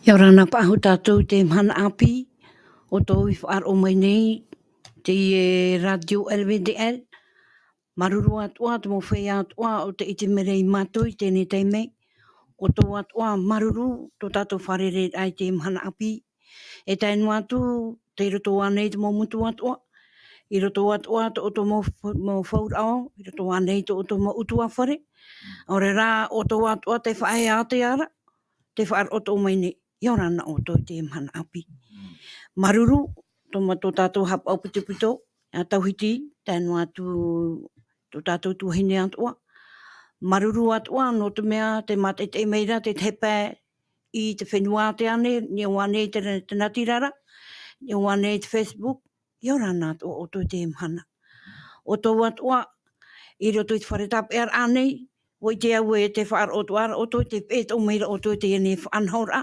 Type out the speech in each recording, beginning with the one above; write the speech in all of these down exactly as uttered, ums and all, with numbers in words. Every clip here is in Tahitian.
ʻIa ora na paʻahu tātou i te mahana ʻāpī, ʻoutou i faʻaroʻo mai nei, teie Radio L V D L, māuruuru atoʻa, te mau feiā atoʻa, ʻo tē ʻite mai nei mātou i teie nei taime, ʻoutou atoʻa, māuruuru, tō tātou fārereiraʻa i te mahana ʻāpī, e tae noa atu, tei roto ānei te mau motu atoʻa, i roto atoʻa tō ʻoutou mau f-, mau fauraʻo, i roto ānei tō ʻoutou mau ʻutuāfare, ʻaore rā, ʻoutou atoʻa tē faʻaea atu ra, tē faʻaroʻo mai nei, ʻia ora na ʻoutou i te mahana ʻāpī. Māuruuru, tō ma-, tō tātou haʻapaʻo pitopito, ʻa Tauhiti, tae noa atu tō tātou tuahine atoʻa. Māuruuru atoʻa, nō te mea tē mātaʻitaʻi mai ra te tahi pae i te fenua ātea nei, nehenehe i te, te natirara, nehenehe i te Facebook, ʻia ora na atoʻa ʻoutou i te mahana. ʻOutou atoʻa, i roto i te fare tāpeʻaraʻa nei, ʻua ʻite au ē tē faʻaroʻo atoʻa ra ʻoutou, tē peʻe atoʻa mai ra ʻoutou i teie nei faʻanahoraʻa,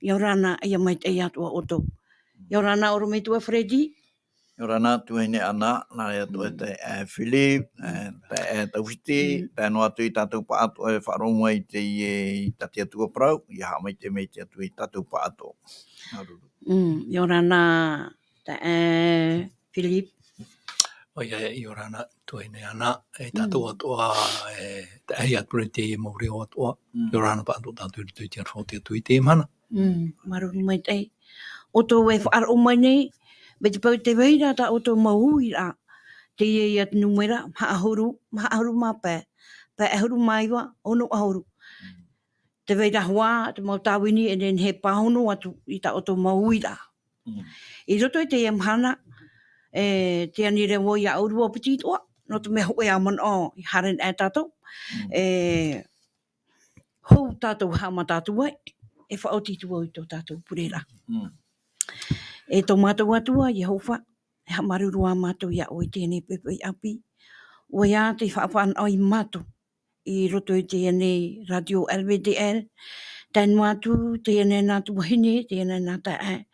ʻia ora na, ʻia maitaʻi atoʻa ʻoutou. ʻIa ora na ʻorometua Freddy. ʻIa ora na tuahine Ana, nā reira atoʻa e taeaʻe Philip, e, taeaʻe Tauhiti, tae noa atu i tātou pāʻatoʻa e faʻaroʻo mai i teie, i tā te Atua parau, ʻia haʻamaitaʻi maitaʻi atu i tātou pāʻatoʻa. Māuruuru. Mm, ʻia ora na taeaʻe Philip. ʻOia, ʻia ora na tuahine Ana, e tātou atoʻa, e, taeaʻe Pure, teie mau reo atoʻa, ʻia ora na pāʻatoʻa tātou i roto i te aroha o te Atua i teie mahana. Mm, māuruuru maitaʻi. ʻOutou e faʻaroʻo mai nei, mai te peu tē vai ra tā ʻoutou mau uiraʻa, teie ia te numera, maha ʻahuru, maha ʻahuru mā pae, pae ʻahuru mā iva, ono ʻahuru. Tē vai ra hoʻi te mau tāvini e nehenehe e pāhono atu i tā ʻoutou mau uiraʻa. I roto i teie mahana, e, tē ani ra vau ʻia ʻōrua piti atoʻa, nō te mea hōʻē ā manaʻo i haere nei tātou, e, hou tātou haʻamata atu ai, e faʻaoti atu vau i tō tātou pureraʻa. E tō mātou Atua, Iehova, e haʻamāuruuru ā mātou iā ʻoe i teie nei poʻipoʻi ʻāpī. ʻOia tē faʻafānaʻo ia mātou i roto i teie nei Radio L V D L, tae noa atu teie nei nā tuahine, teie nei nā taeaʻe,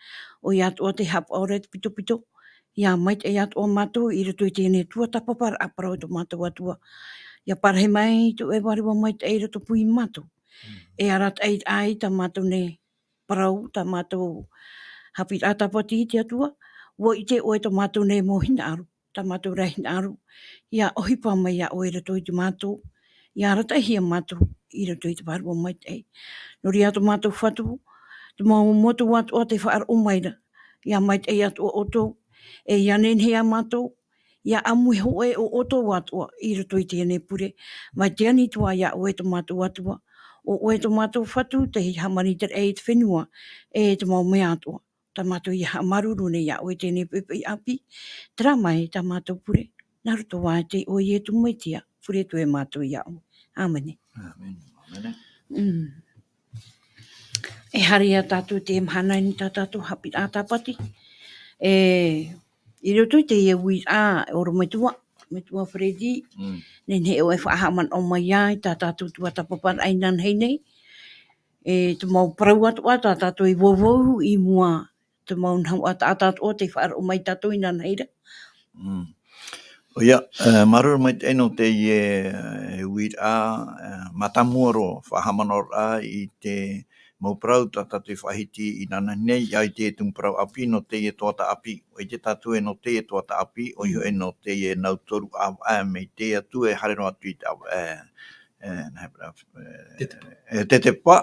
ʻoia atoʻa tē haʻapaʻo ra i te pitopito, ʻia maitaʻi atoʻa mātou i roto i teie nei tuatāpaparaʻa parau o tō mātou Atua. ʻIa parahi mai tō ʻoe vārua maitaʻi i rotopū ia mātou. E arataʻi ai tā mātou nei parau, tā mātou haʻapiʻiraʻa tāpati i te Atua, ʻua ʻite ʻoe tō mātou nei mau hinaʻaro, tā mātou ra hinaʻaro, ʻia ʻohipa mai iā ʻoe i roto ia mātou, ʻia arataʻihia mātou i roto i te Vārua Maitaʻi. Nō reira tō mātou Fatu, te mau motu atoʻa tē faʻaroʻo mai ra, ʻia maitaʻi atoʻa ʻoutou, e ʻia nehenehe ā mātou, ʻia ʻāmui hōʻē ʻo ʻoutou atoʻa i roto i teie nei pure, mai te ani atoʻa iā ʻoe tō mātou Atua, ʻo ʻoe tō mātou Fatu, tei hāmani i te raʻi i te fenua, e te mau mea atoʻa. Tā mātou ʻia haʻamāuruuru nei iā ʻoe i teie nei poʻipoʻi ʻāpī, terā mai tā mātou pure, nā roto ā i te iʻoa o Ietu Metia, pure atu e mātou iā ʻoe. ʻĀmene. ʻĀmene. ʻĀmene. Mm. E haere ā tātou i te mahana i niʻa i tā tātou haʻapiʻiraʻa tāpati. E, i roto i teie uiraʻa, e ʻorometua, metua Freddy, nehenehe ʻoe e faʻahaʻamanaʻo mai ai i tā tātou tuatāpaparaʻa inanahi nei. E, te mau parau atoʻa tā tātou i vauvau i mua, te mau nahoʻa taʻata atoʻa tei faʻaroʻo mai iā tātou inanahi ra. Mm. ʻOia, e, māuruuru maitaʻi nō teie, e, uiraʻa, e, mātāmua roa, faʻahaʻamanaʻoraʻa i te mau parau tā tātou i faʻahiti inanahi nei, ʻia ʻite i te tumu parau ʻāpī nō teie tuatāpaparaʻa. ʻUa ʻite tātou ē nō teie tuatāpaparaʻa, ʻoia hoʻi nō teie nau toru ʻāvaʻe, mai te Atua e haere noa atu i te ʻāvaʻe, e, nā hea parau, e, Tetepa.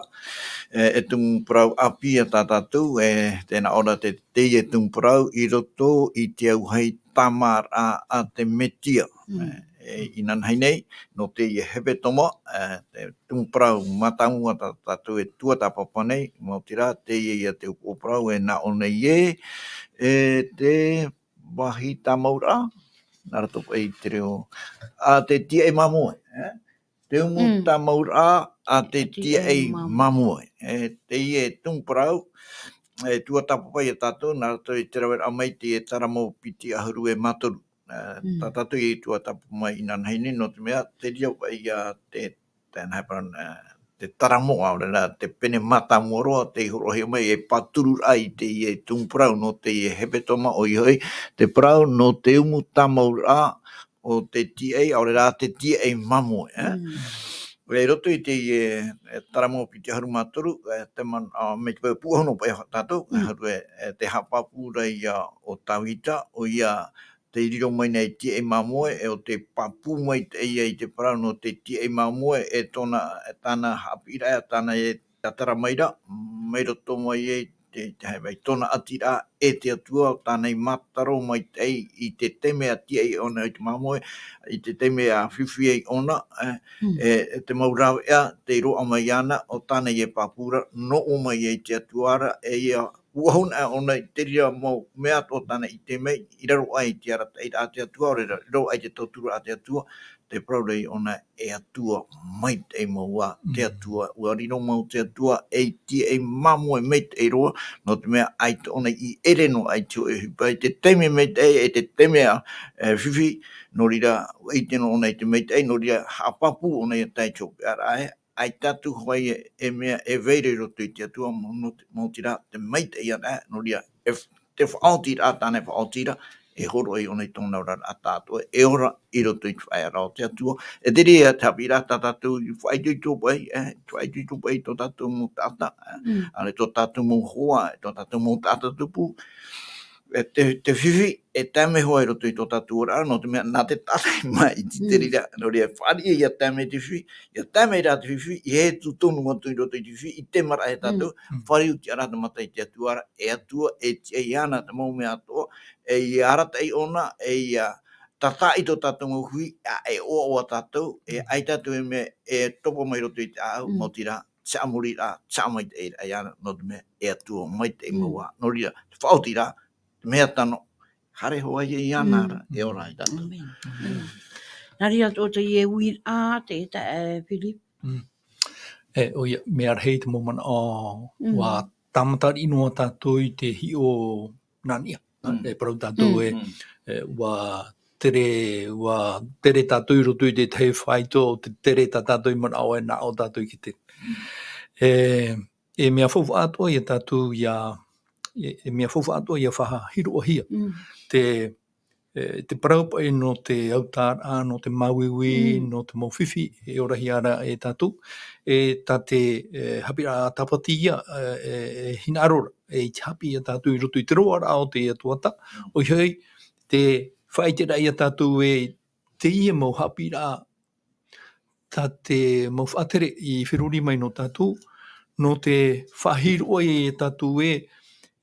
E, e, e tumu parau ʻāpī ā tā tātou, e, tē nā ʻō ra te, teie tumu parau i roto i te auahi tāmāraʻa a te Metia. Mm. E, e, inanahi nei, nō teie hepetoma, e, te tumu parau mātāmua tā tātou e tuatāpapa nei, maoti rā, teie ia te upoʻo parau e nā ʻō nei ē, e, te vāhi tāmauraʻa, nā roto paʻi i te reo, a te tīaʻi māmoe, e? Te umu tāmauraʻa a te tīaʻi māmoe. E, teie tumu parau, e, tuatāpapa iā tātou, nā roto i te raveraʻa mai teie Taramo piti ʻahuru e mā toru. E, tā tātou i tuatāpapa mai inanahi nei, nō te mea, te reira paʻi ia te, te, nā hea parau, e, te Taramo, ʻaore rā, te pene mātāmua roa, tei hōroʻahia mai, e pāturu ai teie tumu parau nō teie hepetoma, ʻoia hoʻi, te parau nō te umu tāmauraʻa o te tīaʻi, ʻaore rā, te tīaʻi māmoe, e? Mm. I roto i te, e, e, Taramo piti ʻahuru mā toru, e, te man-, a, mai te peu pūʻohu noa paʻi tātou, Mm. haru e, e, te haʻapāpū ra ia o Tāvita, ʻoia tei riro mai nei i te tiaʻi māmoe, e ʻo tei pāpū mai te ia i te parau nō te tiaʻi māmoe, e tōna, e tāna haʻapiʻiraʻa, tāna e tātara mai ra, mai roto mai ai te, te haere mai tōna ʻatiraʻa e te Atua, tāna i mātaro mai te ai i te taime a tiaʻi ʻōna i te māmoe, i te taime a fifi ai ʻōna, e, Mm. e, e te mau rāveʻa, tei roaʻa mai ana, ʻo tāna i e pāpū ra, noʻo mai ai te Atua ra, e ia pūʻohu noa ʻōna i te reira mau mea atoʻa tāna i ʻite mai, i raro aʻe i te arataʻiraʻa a te Atua, ʻaore ra, i raro aʻe i te tauturu a te Atua, te parau ra ʻōna e Atua maitaʻi mau ā, te Mm. Atua, ʻua riro mau te Atua, e tiaʻi māmoe maitaʻi roa, nō te mea ʻaita ʻōna i ʻere noa i te hōʻē ʻohipa, i te taime maitaʻi, e te taime a, e, fifi, nō reira, ʻua ʻite noa ʻōna i te maitaʻi, nō reira, haʻapāpū ʻōna ia tae i te hopeʻaraʻa, e, ʻaita atu hoʻi e, e mea e vai ra i roto i te Atua, mau, nō te, mau terā, te maitaʻi ana, nō reira, e f-, te faʻaotiraʻa, tāna e faʻaoti ra, e hōroʻa ʻōna i tōna oraraʻa tātou, e ora i roto i te faʻaearaʻa o te Atua. E te reira te haʻapiʻiraʻa tā tātou i faʻaitoito paʻi, e, faʻaitoito paʻi tō tātou mau taʻata, e, Mm. ʻaore tō tātou mau hoa, e, tō tātou mau taʻata tupu. E te, te fifi, e tae mai hoʻi i roto i tō tātou oraraʻa, nō te mea, nā te tātaʻi mai i te Mm. reira, nō reira, fāriʻi ia tae mai te fifi, ia tae mai rā te fifi, i heheu tonu atu i roto i te fifi, i te maraʻa e tātou, Mm. Mm. fāriʻi atu ra te mata i te Atua ra, e Atua, e tiaʻi ana te mau mea atoʻa, e ia arataʻi ʻōna, e ia tātaʻi tō tātou mau hui, ʻa, e ʻoaʻoa tātou, e Mm. ʻaita atu e mea, e topa mai roto i te ʻāʻau, Mm. mau terā, tiʻamoriraʻa, tiʻamaitaʻiraʻa ia ana, nō te mea, e Atua, maitaʻi Mm. mau ā. Nō reira, te faʻaotiraʻa, te mea tano, haere hoʻi ia ana Mm. ra, e ora ai tātou. Amen. Mm. Nā reira tō teie uiraʻa, te, te, e, Philip. Mm. E, ʻoia, mea rahi te mau manaʻo, Mm. ʻua tāmataraʻa noa tātou i te hiʻo nā niʻa. Mm. E parau tātou Mm. e, Mm. e, ʻua tere, ʻua tere tātou i roto i te tahi faito, te tere tā tātou i manaʻo e nā ʻō tātou i te tere. Mm. E, e mea faufaʻa atoʻa ia tātou ia, e, e mea faufaʻa atoʻa ia faʻahiroʻahia. Mm. Te, e, te parau paʻi nō te autaʻa, nō te māuiui, Mm. nō te mau fifi, e orahia ra e tātou, e tā te, e, haʻapiʻiraʻa tāpati ia, e, e, e hinaʻaro ra, e i te haʻapiʻi ia tātou i roto i te roaraʻa o te Atua atoʻa, Mm. ʻoia hoʻi, te faʻaʻiteraʻa ia tātou e teie mau haʻapiʻiraʻa, tā te mau faʻatere i feruri mai nō tātou, nō te faʻahiroʻa ia tātou e,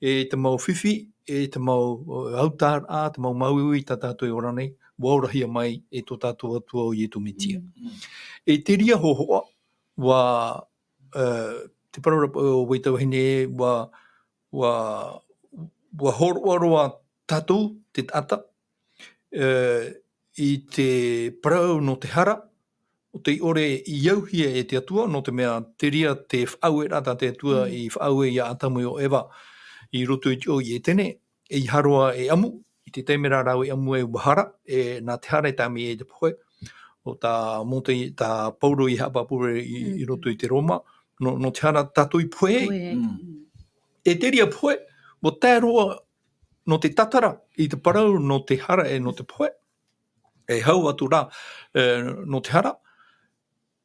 e te mau fifi, e te mau, e, autaʻa, te mau māuiui tā tātou e ora nei, ʻua orahia mai e tō tātou Atua ʻo Ietu Metia. Mm. Mm. E te reira hōhoʻa, ʻua, e, te parau ra paʻi ʻo Waitavahine, ʻua, ʻua, ʻua hōroʻa roa tātou, te taʻata, e, i te parau nō te hara, ʻo tei ʻore i auhia e te Atua, nō te mea te reira te faʻaueraʻa tā te Atua Mm. i faʻaue ia Atamu ʻo Eva i roto i te ʻō i Etene, e ʻeiaha roa e ʻamu, i te taime rā rāua i ʻamu ai ʻua hara, e nā te hara e tae mai ai te pohe, ʻo tā Mōte, tā Paulo i haʻapāpū ra i, i Mm. roto i te Roma, nō, nō te hara tātou i pohe ai. Pohe ai. Mm. Mm. E te reira pohe, ʻua tae roa nō te tātara i te parau nō te hara e nō te pohe, e hau atu rā, e, nō te hara,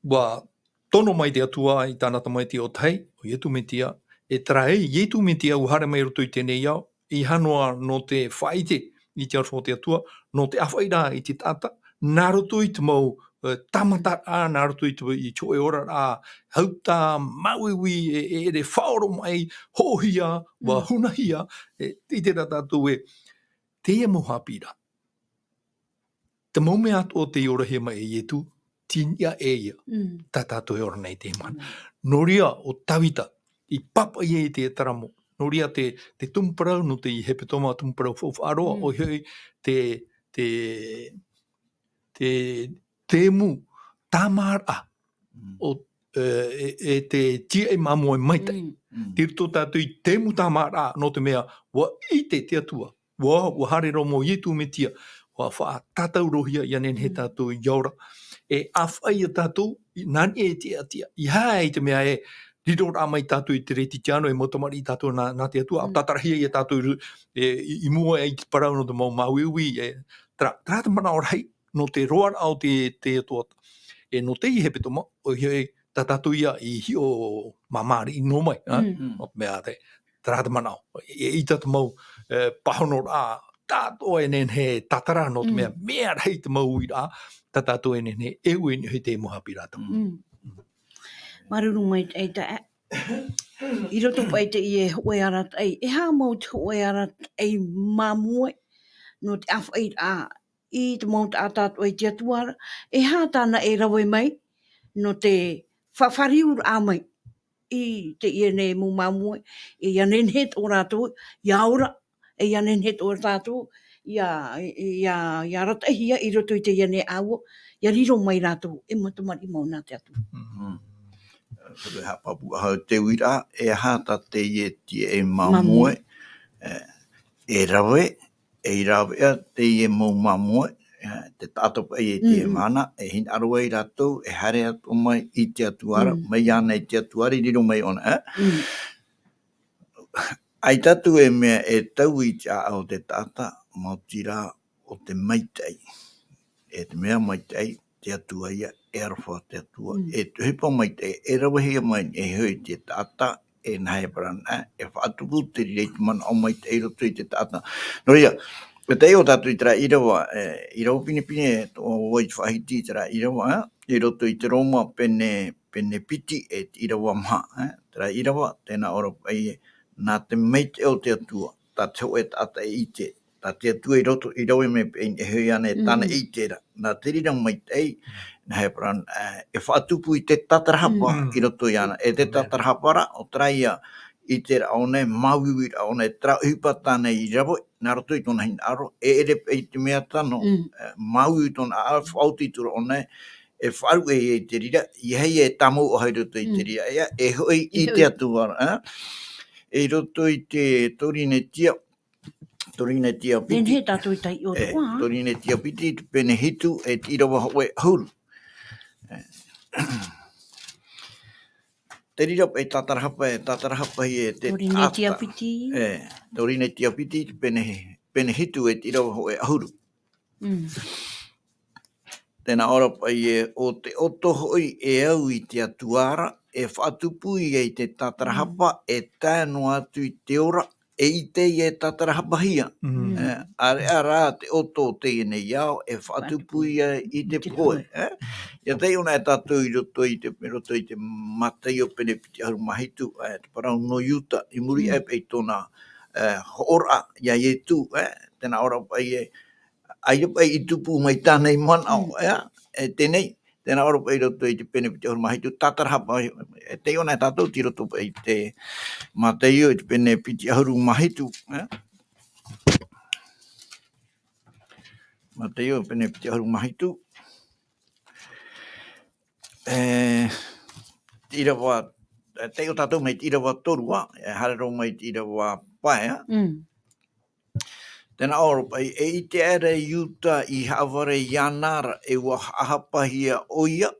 ʻua tono mai te Atua i tāna Tamaiti ʻo tahi, ʻo Ietu Metia, e terā ïa Ietu Metia ʻua haere mai i roto i teie nei ao, ʻeiaha noa nō te faʻaʻite i te aroha o te Atua, nō te ʻāfaʻiraʻa i te taʻata, nā roto i te mau, e, tāmataraʻa, nā roto i te, i te hōʻē oraraʻa, hauta, māuiui, e, e, e faʻaoromaʻi, hoʻohia, ʻua Mm. hunahia, e, i terā tātou e, teie mau haʻapiʻiraʻa. Te mau mea atoʻa tei orahia mai e Ietu, tei niʻa ʻē ïa, Mm. tā tātou e ora nei i teie mahana. Amen. Nō reira, ʻo Tavita, i pāpaʻi ai te Taramo. Nō reira te, te tumu parau nō te hepetoma tumu parau faufaʻa roa, Mm. ʻoia hoʻi te, te, te, te emu tāmāraʻa Mm. ʻo, e, e, e te tiaʻi māmoe maitaʻi. Mm. Mm. Tei roto tātou i te emu tāmāraʻa, nō te mea, ʻua ʻite te Atua. ʻUa, ʻua haere roa mau Ietu Metia, ʻua faʻatātaurohia ʻia nehenehe Mm. tātou ʻia ora. E ʻāfaʻi ia tātou, i, nā niʻa i te tiʻatiʻa. ʻEiaha i te mea e riro rā mai tātou i te Kerisetiano, e mau tamariʻi tātou nā, nā te Atua, Mm. tātarahia ia tātou i ru-, e, i, i mua i te parau nō te mau māuiui, e, terā, terā te manaʻo rahi, nō te roaraʻa o te, te Atua. E nō teie hepetoma, ʻoia hoʻi, tā tātou ia i hiʻo māmāriʻi noa mai, ā? Mm. Mm. ʻO te mea te, terā te manaʻo. E, eʻita te mau, e, pāhonoraʻa, tātou e nehenehe e tātara nō te mea, Mm. mea rahi te mau uiraʻa, tā tātou e nehenehe e ui nei hoʻi te mau haʻapiʻiraʻa. Mm. Māuruuru maitaʻi, e, i roto paʻi i teie hōʻē arataʻi, e aha mau te hōʻē arataʻi māmoe, nō te ʻāfaʻiraʻa i te mau taʻata atoʻa i te Atua ra, e aha tāna e rave mai, nō te faʻafāriuraʻa mai i teie nei mau māmoe, e ʻia nehenehe tō rātou, ʻia ora, e ʻia nehenehe tō rātou, ʻia, ʻia, ʻia arataʻihia i roto i teie nei ʻāua, ʻia riro mai rātou, e mau tamariʻi mau nā te Atua. Mm. Te haʻapāpū, aha te uiraʻa, e aha tā teie tīaʻi māmoe, Māmoe. e, e rave, e ravea teie mau māmoe, e, te taʻata paʻi e te Mm, mm. mana, e hinaʻaro ai rātou, e haere atu mai i te Atua ra, Mm. mai iāna i te Atua ra, i riro mai ʻōna, e? Mm. ʻAita atu e mea e taui i te ʻāʻau o te taʻata, maoti rā ʻo te maitaʻi. E te mea maitaʻi, te Atua ia, e aroha te Atua, Mm. e te ʻohipa maitaʻi, e ravehia mai, e hoʻi te taʻata, e nā hea parau na, e faʻatupu te reira i te manaʻo maitaʻi i roto i te taʻata. Nō reira, e taiʻo tātou i terā ʻīrava, e, ʻīrava pinepine, e tō ʻoe i te faʻahiti i terā ʻīrava, e, i roto i te Roma pene, pene piti, e te ʻīrava maha, e, terā ʻīrava, tē nā ʻō ra paʻi, e, nā te maitaʻi o te Atua, tā te hōʻē taʻata e ʻite, tā te Atua i roto, i rave mai paʻi e hoʻi ana e tāna Mm. ʻite ra. Nā te reira maitaʻi, nā hea parau na, e, e faʻatupu i te tātarahapa Mm. i roto iāna. E te Mm. tātarahapa ra, ʻo terā ia, ʻiteraʻa ʻōna, māuiuiraʻa ʻōna, terā ʻohipa tāna i rave, nā roto i tōna hinaʻaro, e ʻere paʻi te mea tano, Mm. e, māuiui tōna ʻāʻau, faʻaoti atu ra ʻōna, e faʻaruʻe i te reira, ʻeiaha e tāmau ʻoaʻoa i roto i te Mm. reira, ʻeiaha, e hoʻi i I te hoʻi. Atua ra, e? I roto i te Torinetia, Torinetia piti. Nehenehe tātou i taiʻo E, atoʻa, ā? Torinetia piti, te pene hitu, e te ʻīrava hōʻē ʻahuru. E, te reira paʻi tātarahapa, e tātarahapahia e te Torinetia taʻata. Piti. E, Torinetia piti, te pene, pene hitu, e te ʻīrava hōʻē ʻahuru. Mm. Tē nā ʻō ra paʻi ē, ʻo te ʻoto hoʻi e au i te Atua ra, e faʻatupu ia i te tātarahapa, Mm. e tae noa atu i te ora, e ʻite ia e tātarahapahia. Mm. Mm. E, ʻāreʻa rā te ʻoto o teie nei ao, e faʻatupu Faʻatupu. ia i te I te pohe, pohe. e? ʻIa taiʻo na e tātou i roto i te, i roto i te Mataio pene piti ʻahuru mā hitu, e, te parau nō Iuta, i muri Mm. aʻe paʻi i tōna, e, hoʻoraʻa iā Ietu, e? Tē nā ʻō ra paʻi ē, ʻaita paʻi i tupu mai tāna i manaʻo, Mm. ʻea? E teie nei, tē nā ʻō ra paʻi i roto i te pene piti ʻahuru mā hitu, tātarahapa, e taiʻo na e tātou tei roto paʻi i te Mataio i te pene piti ʻahuru mā hitu, ʻea? Mataio pene piti ʻahuru mā hitu. E, te ʻīrava, e, taiʻo tātou mai te ʻīrava toru, ā, e haere roa mai te ʻīrava pae, ā? Mm. Tē nā ʻō ra paʻi, e ʻite aʻera e Iuta i haʻavare iāna ra, e ʻua faʻahapahia ʻoia,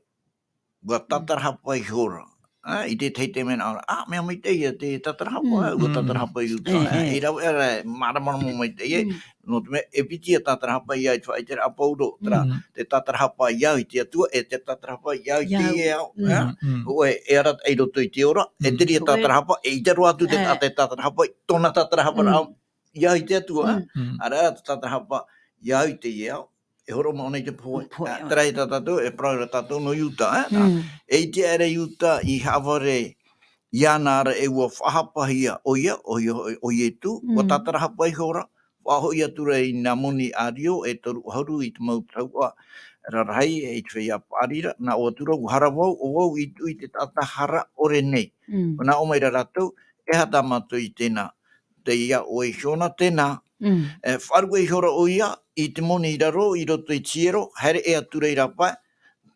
ʻua Mm. tātarahapa ihora. Ā, i te tahi taime nā ʻō ra, ā, mea maitaʻi ia te tātarahapa, Mm. ā, ʻua Mm. tātarahapa Iuta. E, Ā, e. i rave aʻera e māramarama maitaʻi, Mm. nō te mea, e piti ia tātarahapa ia i te faʻaʻiteraʻa a Pauro, terā, Mm. te tātarahapa i au i te Atua, e te tātarahapa i au i Ia. teie ao, Mm. ā? Mm. Hōʻē, e arataʻi i roto i te ora, e Mm. te reira Hōʻē. tātarahapa, e ʻite roa atu te, Ā. te tātarahapa, tōna tātarahapa Mm. rā, i au i te Atua, ā? Mm. Mm. ʻĀreʻa te tātarahapa, i au i teie ao, e hōroʻa mai ʻōna i te pohe. Pohe, Ā, ā. terā ia tā tātou, e parau ra tātou nō Iuta, ā? Mm. E ʻite aʻera e Iuta i haʻavare iāna ra e ʻua faʻahapahia ʻoia, ʻo Io-, ʻo Ietu, ʻua Mm. tātarahapa ihora, faʻahoʻi atu ra i nā moni ʻārio e toru ʻahuru i te mau tahuʻa rarahi, e i te feiā paʻari ra, nā ʻō atu ra, ʻua hara vau, ʻo vau i tuʻu i te taʻata hara ʻore nei. Mm. ʻUa nā ʻō mai ra rātou, e aha tā mātou i tēnā, teie ʻoe Siona tēnā. Mm. E, faʻaruʻe ihora ʻoia i te moni i raro, i roto i te hiero, haere ʻē atu ra i rāpae,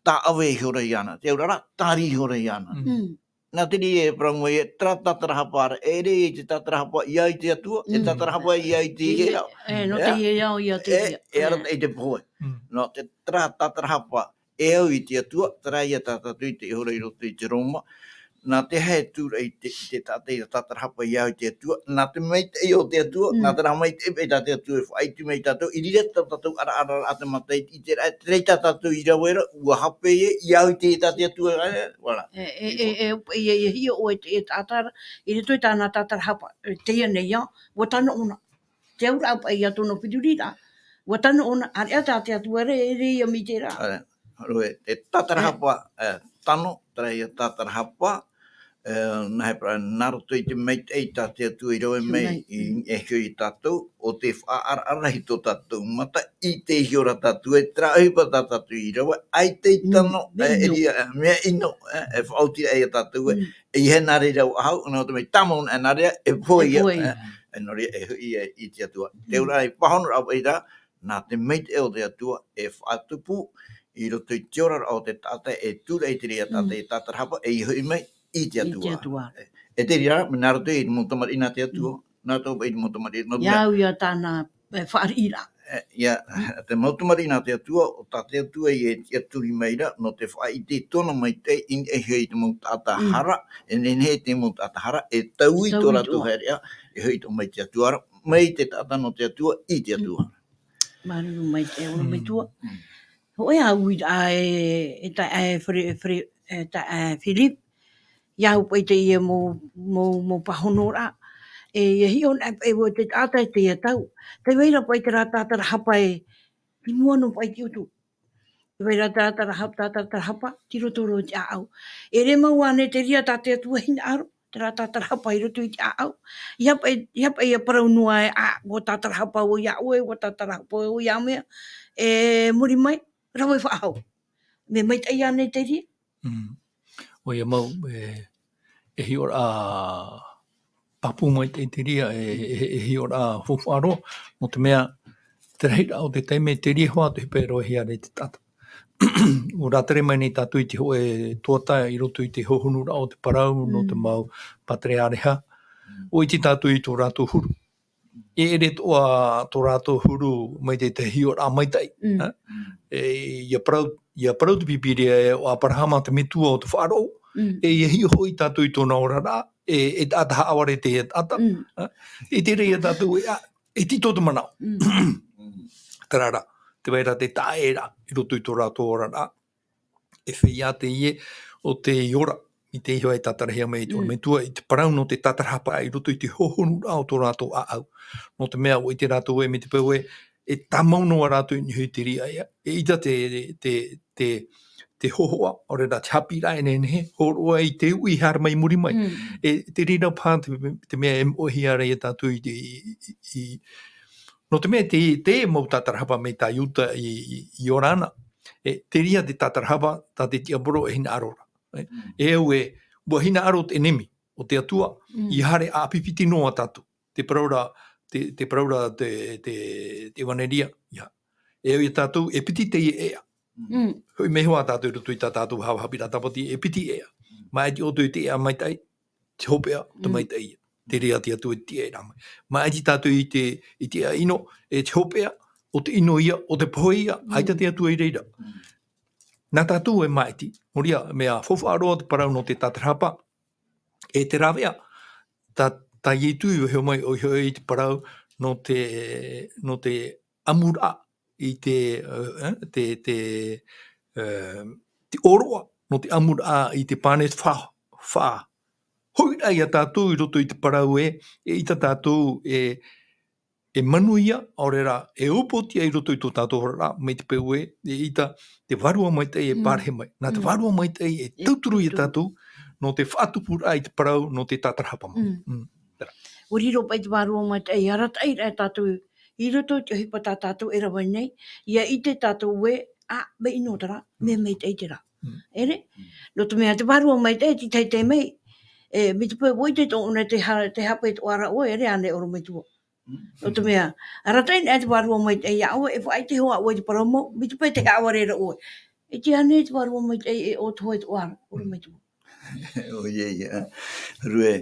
tāʻave ihora iāna. Te auraʻa, tāri ihora iāna. Mm. Mm. Nā te reira e parau mai ē, terā tātarahapa ra, e ʻere i te tātarahapa i au i te Atua, e Mm. tātarahapa i au i teie ao. E, nō Ea? teie ao i au i teie E, ao. e arataʻi i te pohe. Mm. Nō te terā tātarahapa, e au i te Atua, terā ia tā tātou i taiʻo ra i roto i te Roma, nā te aha e tūraʻi i te, i te taʻata i te tātarahapa i te Atua, nā te maitaʻi o te Atua, nā te rā maitaʻi paʻi tā te Atua e faʻaʻite mai tātou, i reira tā tātou ʻaraʻara a te mata i te rā, te reira tā tātou i rave ra, ʻua hape ia, i te tā te Atua, e, voilà. E, e, e, e, e, e, e, hiʻo ʻoe te, e taʻata ra, i roto i tāna tātarahapa, e, teie nei, ia, ʻua tano ʻōna. Te auraʻa paʻi ia tōna piruriraʻa. ʻUa tano ʻōna, ʻāreʻa tā te Atua ra, e riro ia mai terā. ʻAreʻa, e, e tātarahapa, e, tano, terā ia tātarahapa, e, nā he parau, nā roto i te maitaʻi tā te Atua i rave mai, i, e hiʻo ia tātou, ʻo tē faʻaʻaraʻara i tō tātou mata, i te hiʻo ra tātou, e terā ʻohipa tā tātou i rave, ʻaita i tano, e, e ʻino. Mea ʻino, e, e faʻaoti ra ia tātou, e, e, e nā reira ʻoe ʻahu, nā te mea tāmau nā, nā reira, e pohe ia, e, e, nō reira, e hoʻi ia i te Atua. Te auraʻa i pāhono ra paʻi ra, nā te maitaʻi o te Atua, e faʻatupu, i roto i te oraraʻa o te taʻata, e tūraʻi i te reira taʻata, e tātarahapa, e hoʻi mai, i te Atua. E, e te reira, mea nā roto i te mau tamariʻi nā te Atua, nā roto i te mau tamariʻi, nō te mea. Ia au ia tāna, e, faʻariʻiraʻa. E, ia, te mau tamariʻi nā te Atua, ʻo tā te Atua ia e tiʻaturi mai ra, nō te faʻaʻite i tōna maitaʻi, i niʻa iho i te mau taʻata hara, e nehenehe te mau taʻata hara, e taui tō rātou haereʻa, e hoʻi atoʻa mai te Atua ra, mai te taʻata nō te Atua, i te Atua. Māuruuru maitaʻi, ʻorometua. Hōʻē ā uiraʻa e, e taeaʻe Fri-, Fri-, e taeaʻe Philip, ia au paʻi teie mau, mau, mau pāhonoraʻa. E, e hiʻo anaʻe paʻi vau te taʻata e teie tau. Tē vai ra paʻi terā tātarahapa e, i mua noa paʻi i te ʻutu. Tē vai ra tātaraha-, tātarahapa, tei roto roa i te ʻāʻau. E ʻere mau ānei te reira tā te Atua e hinaʻaro, terā tātarahapa i roto i te ʻāʻau. ʻEiaha paʻi, ʻeiaha paʻi ia parau noa e, ʻa, ʻua tātarahapa vau iā ʻoe, ʻua tātarahapa vau iā ʻoe, e muri mai, rave faʻahou. Mea maitaʻi ānei te reira? Mm. ʻOia mau, e, e hiʻoraʻa pāpū maitaʻi te reira, e, e, e hiʻoraʻa faufaʻa roa, nō te mea, te rahiraʻa o te taime, te reira hoʻi te ʻohipa e roaʻa ra e te taʻata. ʻUa rātere mai nei tātou i te hōʻē tuatāpapa i roto i te hohonuraʻa o te parau, nō te mau patereareha. ʻUa ʻite tātou i tō rātou huru. E ʻere atoʻa tō rātou huru mai te, te hiʻoraʻa maitaʻi. Mm. Ha? Mm. E, ʻia parau, ʻia parau te Pīpīria e ʻo Aperahama te metua o te faʻaroʻo. Mm. E ʻia hiʻo hoʻi tātou i tōna oraraʻa, e, e taʻata haʻavare te taʻata. Mm. Ha? E te reira tātou e, a, e tītau te manaʻo. Mm. Terā rā, tē vai ra te taʻaʻēraʻa i roto i tō rātou oraraʻa. E feiā teie ʻo te ora, i te iho e tātarahia mai i te ʻorometua, i te parau nō te tātarahapa i roto i te hohonuraʻa o tō rātou ʻāʻau. Nō te mea, ʻua ʻite rātou ē, mai te peu ē, e tāmau noa rātou i niʻa i te reira ia. Eʻita te, te, te, te hōhoʻa, ʻaore rā te haʻapiʻiraʻa e nehenehe, hōroʻa i te uʻi haere mai i muri mai. Mm. E, te reira paha te, te mea e moʻehia ra ia tātou i te, i, i, i, nō te mea te, te mau tātarahapa mai tā Iuta i, i, i ora ana. E, te reira te tātarahapa, tā te tiaporo e hinaʻaro ra. E, mm, e au ē, ʻua hinaʻaro te ʻenemi o te Atua, mm, ʻia haere ʻāpipiti noa tātou. Te parau ra, te, te parau ra te, te, te ʻevaneria, ia. E au ia tātou, e piti teie ʻēʻa. Mm. Hoʻi mai hoʻi tātou i roto i tā tātou haʻapiʻiraʻa tāpati, e piti ʻēʻa. Mm. Maʻiti ʻoutou i te ʻēʻa maitaʻi, te hopeʻa, te, mm, maitaʻi ia. Te reira te Atua i te ʻēʻa mai. Maʻiti tātou i te, i te ʻēʻa ʻino, e te hopeʻa, ʻo te ʻino ia, ʻo te pohe ia, mm, ʻaita te Atua i reira. Mm. Nā tātou e maʻiti, nō reira, mea faufaʻa roa te parau nō te tātarahapa, e te rāveʻa, tā, tā Ietu i vaiiho mai ʻoia hoʻi i te parau nō te, nō te ʻamuraʻa i te, eh, te, te, eh, te ʻōroʻa, nō te ʻamuraʻa i te pane fa, fa. Hoʻi rā ia tātou i roto i te parau ē, eʻita tātou e, e manuia, ʻaore rā, e upoʻotiʻa i roto i tō tātou oraraʻa, mai te peu ē, eʻita te Vārua Maitaʻi e, mm, pārahi mai. Nā te, mm, Vārua Maitaʻi e, e tauturu ia, tauturu tātou, nō te faʻatupuraʻa i te parau, nō te tātarahapa mau. Mm. Mm. Terā. ʻUa riro paʻi te Vārua Maitaʻi, arataʻi rā tātou, i roto i te ʻohipa tā tātou e rave nei, ʻia ʻite tātou ē, ā, mea ʻino terā, mm, mea maitaʻi terā. Mm. ʻEre? Mm. Nō te mea te Vārua Maitaʻi, te tahi taime, e, mai te peu ʻua ʻite atoʻa ʻoe te ha-, te hape atoʻa ra ʻoe, ʻere ānei ʻorometua. Nō te mea, arataʻi anaʻe te Vārua Maitaʻi iā ʻoe, e faʻaʻite hoʻi ʻoe i te parau mau, mai te peu tē haʻavare ra ʻoe. E tiʻa ānei te Vārua Maitaʻi e ʻōtohe atoʻa ra, ʻorometua. ʻOia, ʻia. Rue,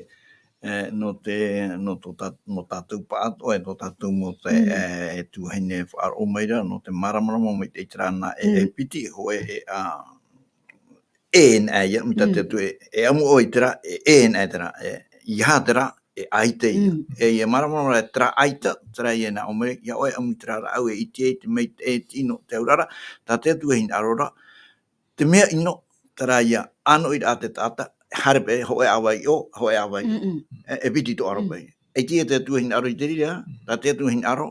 e, nō te, nō tō tā-, nō tātou pāʻatoʻa, e nō tātou mau taeaʻe, mm, e, e tuahine e faʻaroʻo mai ra, nō te māramarama maitaʻi terā nā ʻēʻa, mm, e piti, hōʻē ʻēʻa, e naʻe ia, mai tā te Atua e, e ʻamu ʻoe i terā, e, e naʻe terā, e, ʻeiaha terā, e ʻaita ia. Mm. E, ia māramarama e terā ʻaita, terā ia nā ʻō mai, ia ʻoe ʻamu i terā rāʻau e ʻite ai te maitaʻi, e te ʻino, te auraʻa, tā te Atua e hinaʻaro ra, te mea ʻino, terā ia, ʻānoʻiraʻa te taʻata, haere paʻi, hōʻē ʻāvaʻe i ʻō, hōʻē ʻāvaʻe i ʻō. Mm-mm. E, e piti tō ʻaro Mm. paʻi. E ʻite te Atua e hinaʻaro i te reira, tā te Atua e hinaʻaro,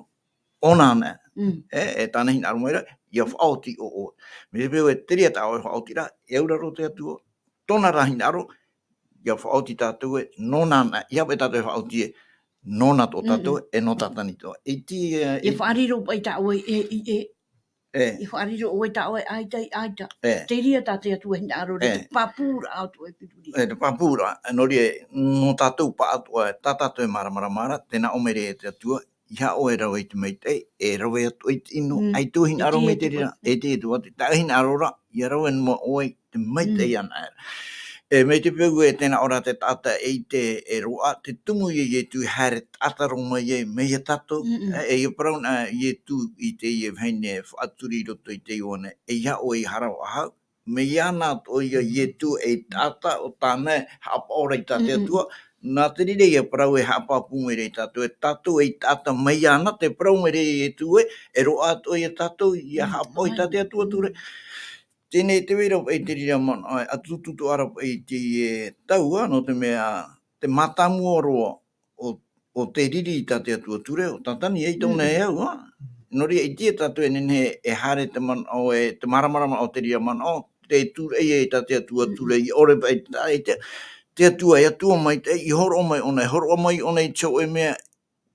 ʻōna anaʻe. Mm. E, e tāna hinaʻaro mai ra, ia faʻaoti ʻo ʻoe. Mai te peu ē, te reira tā ʻoe faʻaoti ra, e aura roa te Atua, tōna rā hinaʻaro, ia faʻaoti tātou ē, nōna anaʻe, ʻeiaha paʻi tātou e faʻaoti ē, nōna tō tātou, Mm-mm. e nō Tātani atoʻa. E ʻite, e, Ia e faʻariro paʻi tā ʻoe, e, i, e. E. Ia faʻariro ʻoe tā ʻoe, ʻaita, ʻaita. E. Te reira tā te Atua e hinaʻaro ra, E. te pāpūraʻa atoʻa e piruri. E, te pāpūraʻa, nō reira, nō tātou pāʻatoʻa, tā tātou e māramarama ra, tē nā ʻō mai ra te Atua, ʻeiaha ʻoe e rave i te maitaʻi, e rave atu i te ʻino, Mm. ʻaita e hinaʻaro E mai te te reira, reira, e te reira, tā te hinaʻaro ra, ia rave noa ʻoe i te maitaʻi Mm. anaʻe. E, mai te peu ē, tē nā ʻō ra te taʻata e ʻite e roaʻa, te tumu ia Ietu e haere taʻata roa mai ai, mai ia tātou, Mm-mm. e, e, ia parau na Ietu i teie vahine faʻaturi i roto i te Ioane, ʻeiaha ʻoe i hara faʻahou, mai iāna atoʻa ia Mm. Ietu ei taʻata ʻo tāna e haʻapaʻo ra i tā te Mm-mm. Atua, nā te reira ia parau e haʻapāpū mai ra ia tātou, e tātou ei taʻata mai iāna, tē parau mai ra ia Ietu ē, e roaʻa atoʻa ia tātou, ia Mm, haʻapaʻo i tā te Atua ture. Mm. Teie nei te vai ra paʻi te reira manaʻo, e ʻatuʻutu atoʻa ra paʻi i te, e, tau, ā, nō te mea, te mātāmua roa o, o te riri i tā te Atua ture, ʻo Tātani, ʻaita ʻōna Mm. e au, ā. Nō reira, ʻaita tātou e nehenehe e haere te manaʻo, e te māramarama o te reira manaʻo, tē tūraʻi ai tā te Atua Mm. ture, ʻia ʻore paʻi te, te, te Atua, e Atua maitaʻi, i hōroʻa mai ʻōna, e hōroʻa mai ʻōna i te hōʻē mea,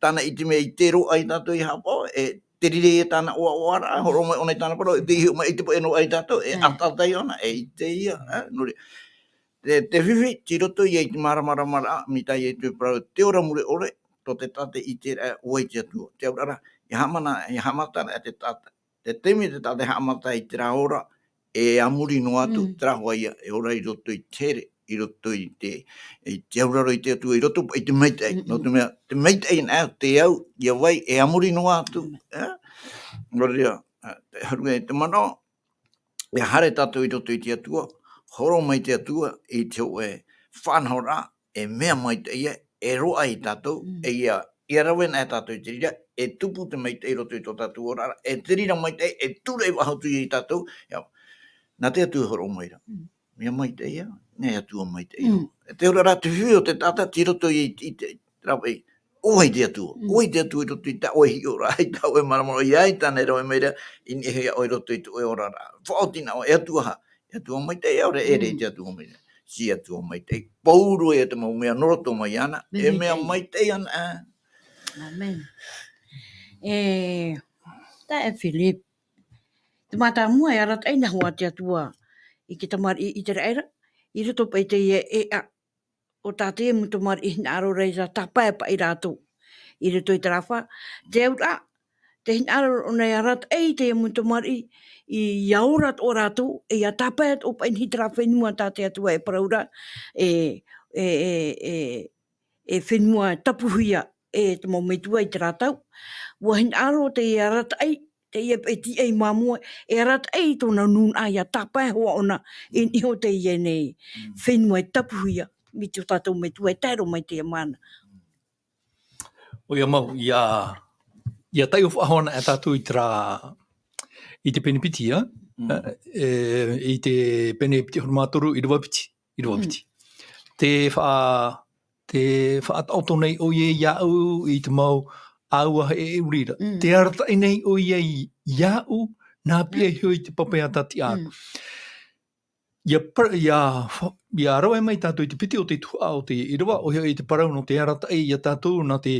tāna i te mea i te roaʻa ia tātou i haʻapaʻo, e te riri ia tāna ʻoaʻoaraʻa, Mm. hōroʻa mai ʻōna i tāna parau, e tē hiʻo mai i te paʻi noa ia tātou, e Mm. ʻataʻata ʻōna, e ʻite ia, ā, nō reira. Te, te fifi, tei roto ia i te māramarama ra, mai tā Ietu e parau, te ora mure ʻore, tō te taʻata e ʻite ra, ʻo vai te Atua. Te auraʻa ra, ʻia haʻamana, ʻia haʻamata ra te taʻata. Te taime te taʻata e haʻamata i terā ora, e a muri noa atu, Mm. terā hoʻi ia, e ora i roto i te here, i roto i te, i te auraro i te Atua, i roto i te maitaʻi. Mm-mm. Nō te mea, te maitaʻi anaʻe, te au, ʻia vai, e a muri noa atu. Mm. E? Nō reira, e, te haru e te manaʻo, ʻia haere tātou i roto i te Atua, hōroʻa mai te Atua i te hōʻē faʻanahoraʻa, e mea maitaʻi ia, e roaʻa ia tātou, Mm. e ʻia, ʻia rave anaʻe tātou i te reira, e tupu te maitaʻi i roto i tō tātou oraraʻa, e te reira maitaʻi, e tūraʻi faʻahou atu ia tātou, ʻia, nā te Atua e hōroʻa mai ra. Mm. Mea maitaʻi ia, nā Atua maitaʻi ia. Mm. E te auraʻa ra te fifi o te taʻata, tei roto i, i te, rave, ʻo vai te Atua, Mm. ʻo vai te Atua i roto i tā ʻoe hiʻoraʻa, i tā ʻoe māramarama, ʻia ʻite anaʻe ra ʻoe mai ra, i niʻa iho ia ʻoe i roto i tō ʻoe oraraʻa. Faʻaoti na ʻoe, e Atua ā, e Atua maitaʻi, ʻaore e ʻere Mm. te Atua maitaʻi. Te Atua maitaʻi. Pauroa ia te mau mea nō roto mai iāna, e mea Maitaʻi. maitaʻi anaʻe. ʻĀmene. E, taeaʻe Philip. Te mātāmua e arataʻi na hoʻi te Atua i te tamariʻi ʻĪteraʻera, i roto paʻi i teie ʻēʻa o tā te mau tamariʻi hinaʻaro ra ʻia tāpae paʻi rātou. I roto i terā fā, te auraʻa, te hinaʻaro ʻōna e arataʻi i te mau tamariʻi, i, ʻia ora atoʻa rātou, e ʻia tāpae atoʻa paʻi i terā fenua tā te Atua e parau ra, e, e, e, e, e fenua tapuhia e te mau metua i terā tau. ʻUa hinaʻaro teie arataʻi, teie paʻi tīaʻi māmā, e arataʻi i tōna nūnaʻa ʻia tāpae hoʻi ʻōna i niʻa iho i teie nei Mm. fenua e tapuhia, mai tō tātou Metua e tae roa mai i teie mahana. ʻOia mau, ʻia, ʻia taiʻo faʻahou anaʻe tātou i terā, i te pene piti, ā? Mm. E, i te pene piti ʻahuru mā toru, ʻīrava piti, ʻīrava Mm. piti. Te fa-, te faʻataʻoto nei ʻoia iāʻu i te mau ʻāua e ʻuri ra. Mm. Te arataʻi nei ʻoia i, iāʻu, nā piʻi iho i te pape a Tatiaʻa. Mm. ʻIa par-, ʻia fa-, ʻia rave mai tātou i te piti o te tuhaʻa o te ʻīrava, ʻoia hoʻi te parau nō te arataʻi ia tātou, nā te,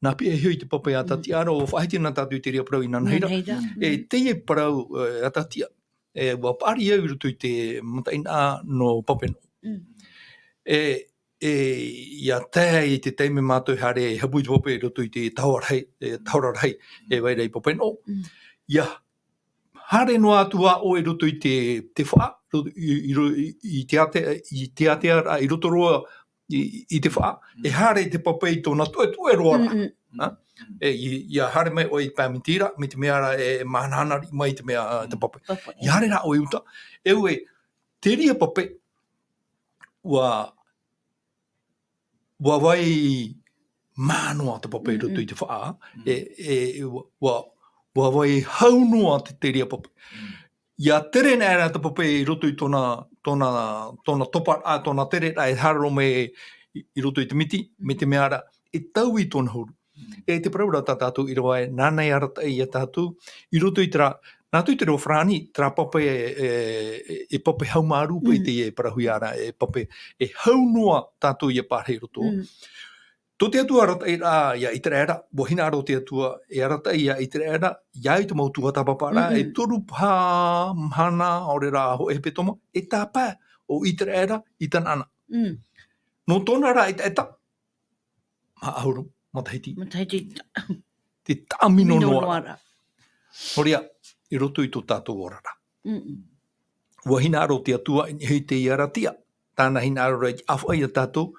nā piʻi iho i te pape a Mm. Tatiaʻa, ʻua faʻahiti na tātou i te reira parau inanahi ra. Inanahi ra. Mm. E, teie parau, e, a Tatiaʻa, e, ʻua paʻari au i roto i te mataʻeinaʻa nō Papenoʻo. Mm. E, e, ʻia tae i te taime mātou e haere e hapu i te pape i roto i te tahora rahi, e, tahora rahi, e Mm. vai ra i Papenoʻo. Mm. ʻIa haere noa atu ā ʻoe i roto i te, te faʻa, ro-, i, i ro-, i, i te ātea, i te ātea ra, i roto roa i, i te faʻa, Mm. e haere te pape i tōna toʻetoʻe roa ra. Mm, mm. Ha? Mm. E, i, ʻia haere mai ʻoe i Pāmiti ra, mai te mea ra e, e mahanahana riʻi mai te mea, te Mm. pape. Pape, ʻIa haere rā ʻoe i uta, e ue, Te reira pape, ua, ua vai mā noa te pape i roto i te faʻa, e, e, ua, ua, ua vai hau noa te, te reira pape. Ia tere noa rā te pape i roto i tōna, tōna, tōna topa, ā, tōna tere rā e hāroa mai i, i roto i te miti, me te mea rā, e taui tōna huru. E te parau rā tā tātou ʻīrava ē, nāna e arataʻi ia tātou, i roto i terā, nā tū te reo farāni, terā pape e, e, e pape haumārū paʻi teie e parauhia ra, e pape, e hau noa tātou ia pārahi i roto. Tō te Atua arataʻi rā ia Iteraera, ua hinaʻaro te Atua e arataʻi ia Iteraera, ia i te mau tuatāpapa rā, e toru paha mahana, ʻaore rā hōʻē hepetoma, e tāpae ʻo Iteraera i Tanaana. Nō tōna rā ʻetaʻeta, maha ʻahuru matahiti. Matahiti. Te taʻamino noa ra. Nō reira, i roto i tō tātou oraraʻa. Ua hinaʻaro te Atua i niʻa i teie ara tiʻa. Tāna hinaʻaro ra i te ʻāfaʻi ia tātou.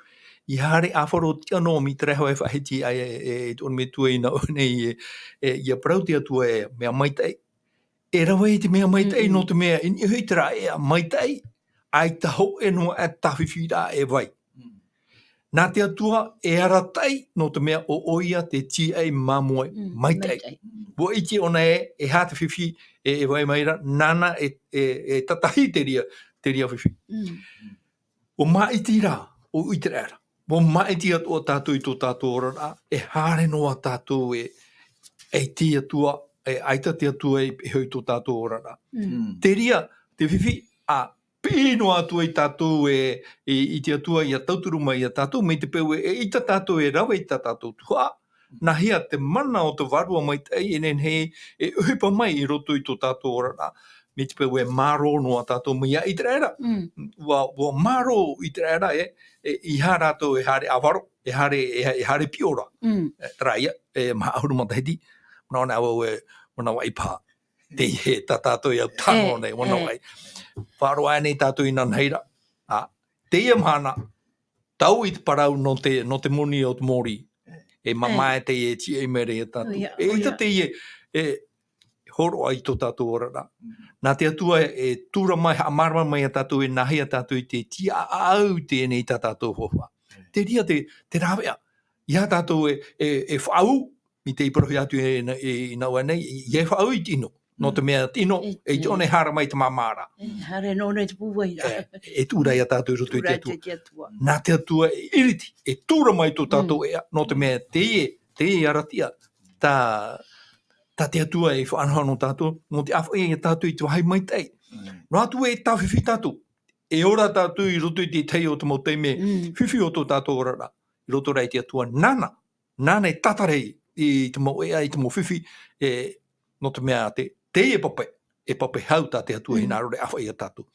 I haere ʻāfaro tiʻa noa mai te raiho e faʻahiti ai e, e, e tōna metua i nā ʻō nei e, e, ia parau te Atua e mea maitaʻi. E rave i te mea maitaʻi nō te mea i niʻa i terā ʻēʻa maitaʻi, ʻaita hōʻē noa ʻē tā fifi rā e vai. Nā te Atua e arataʻi nō te mea ʻo, ʻoia te tīaʻi māmoe maitaʻi. Ua ʻite ʻōna ē, e aha te fifi e, e vai mai ra, nāna e, e, e tatahi te reira, te reira fifi. Ua māʻiti rā ʻo Iteraera. Ua māʻiti atoʻa tātou i tō tātou oraraʻa, e haere noa tātou e, e te Atua, e ʻaita te Atua e, e hōʻē i tō tātou oraraʻa. Te reira, te fifi, ʻa, piʻi noa atu ai tātou e, i, i te Atua ia tauturu mai ia tātou, mai te peu e, e ʻita tātou e rave i tā tātou tuhaʻa, nāhea te mana o te Vārua Maitaʻi e nehenehe e ʻohipa mai i roto i tō tātou oraraʻa, mai te peu e mārō noa tātou mai ia Iteraera. Ua, ua mārō Iteraera e, e, i aha rātou e haere ʻāfaro, e haere, e, e haere piʻo ra. E, terā ia, e, maha ʻahuru matahiti, manaʻo anaʻe vau e, manavaʻi paha. Teie tā tātou i au tāno nei, manavaʻi. Faʻaroʻo aʻe nei tātou inanahi ra. Ā, teie mahana, tau i te parau nō te, nō te moni o te mōrī. E mamae teie e tīaʻi mai ra ia tātou. E ʻita teie e hōroʻa i tō tātou oraraʻa. Nā te Atua e, e tura mai, haʻamārama mai ia tātou e nāhea tātou i te tiaʻau teie nei tā tātou faufaʻa. Te reira te, te rāveʻa. I aha tātou e, e, e faʻaū, i te parauhia atu e, e, i nā ʻō nei, ia e faʻaū i te ʻino. Nō te mea te ʻino, e ʻite ʻōna e haere mai te māmā ra. E haere noa nei te pūai ra. E, e tū ra ia tātou i roto i te Atua. Nā te Atua e iriti, e tura mai tō tātou ʻēʻa, nō te mea teie, teie ara tiʻa, tā, tā te Atua e faʻanaho nō tātou, nō te ʻāfaʻi ia tātou i te vāhi maitaʻi. Noa atu e tāfifi tātou, e ora tātou i roto i te tahi o te mau taime fifi o tō tātou oraraʻa, i roto rā i te Atua nāna, nāna e tātara i te mau ʻēʻa, i te mau fifi, e, nō te mea te, teie pape, e pape hau tā te Atua hinaʻaro ra e ʻāfaʻi ia tātou.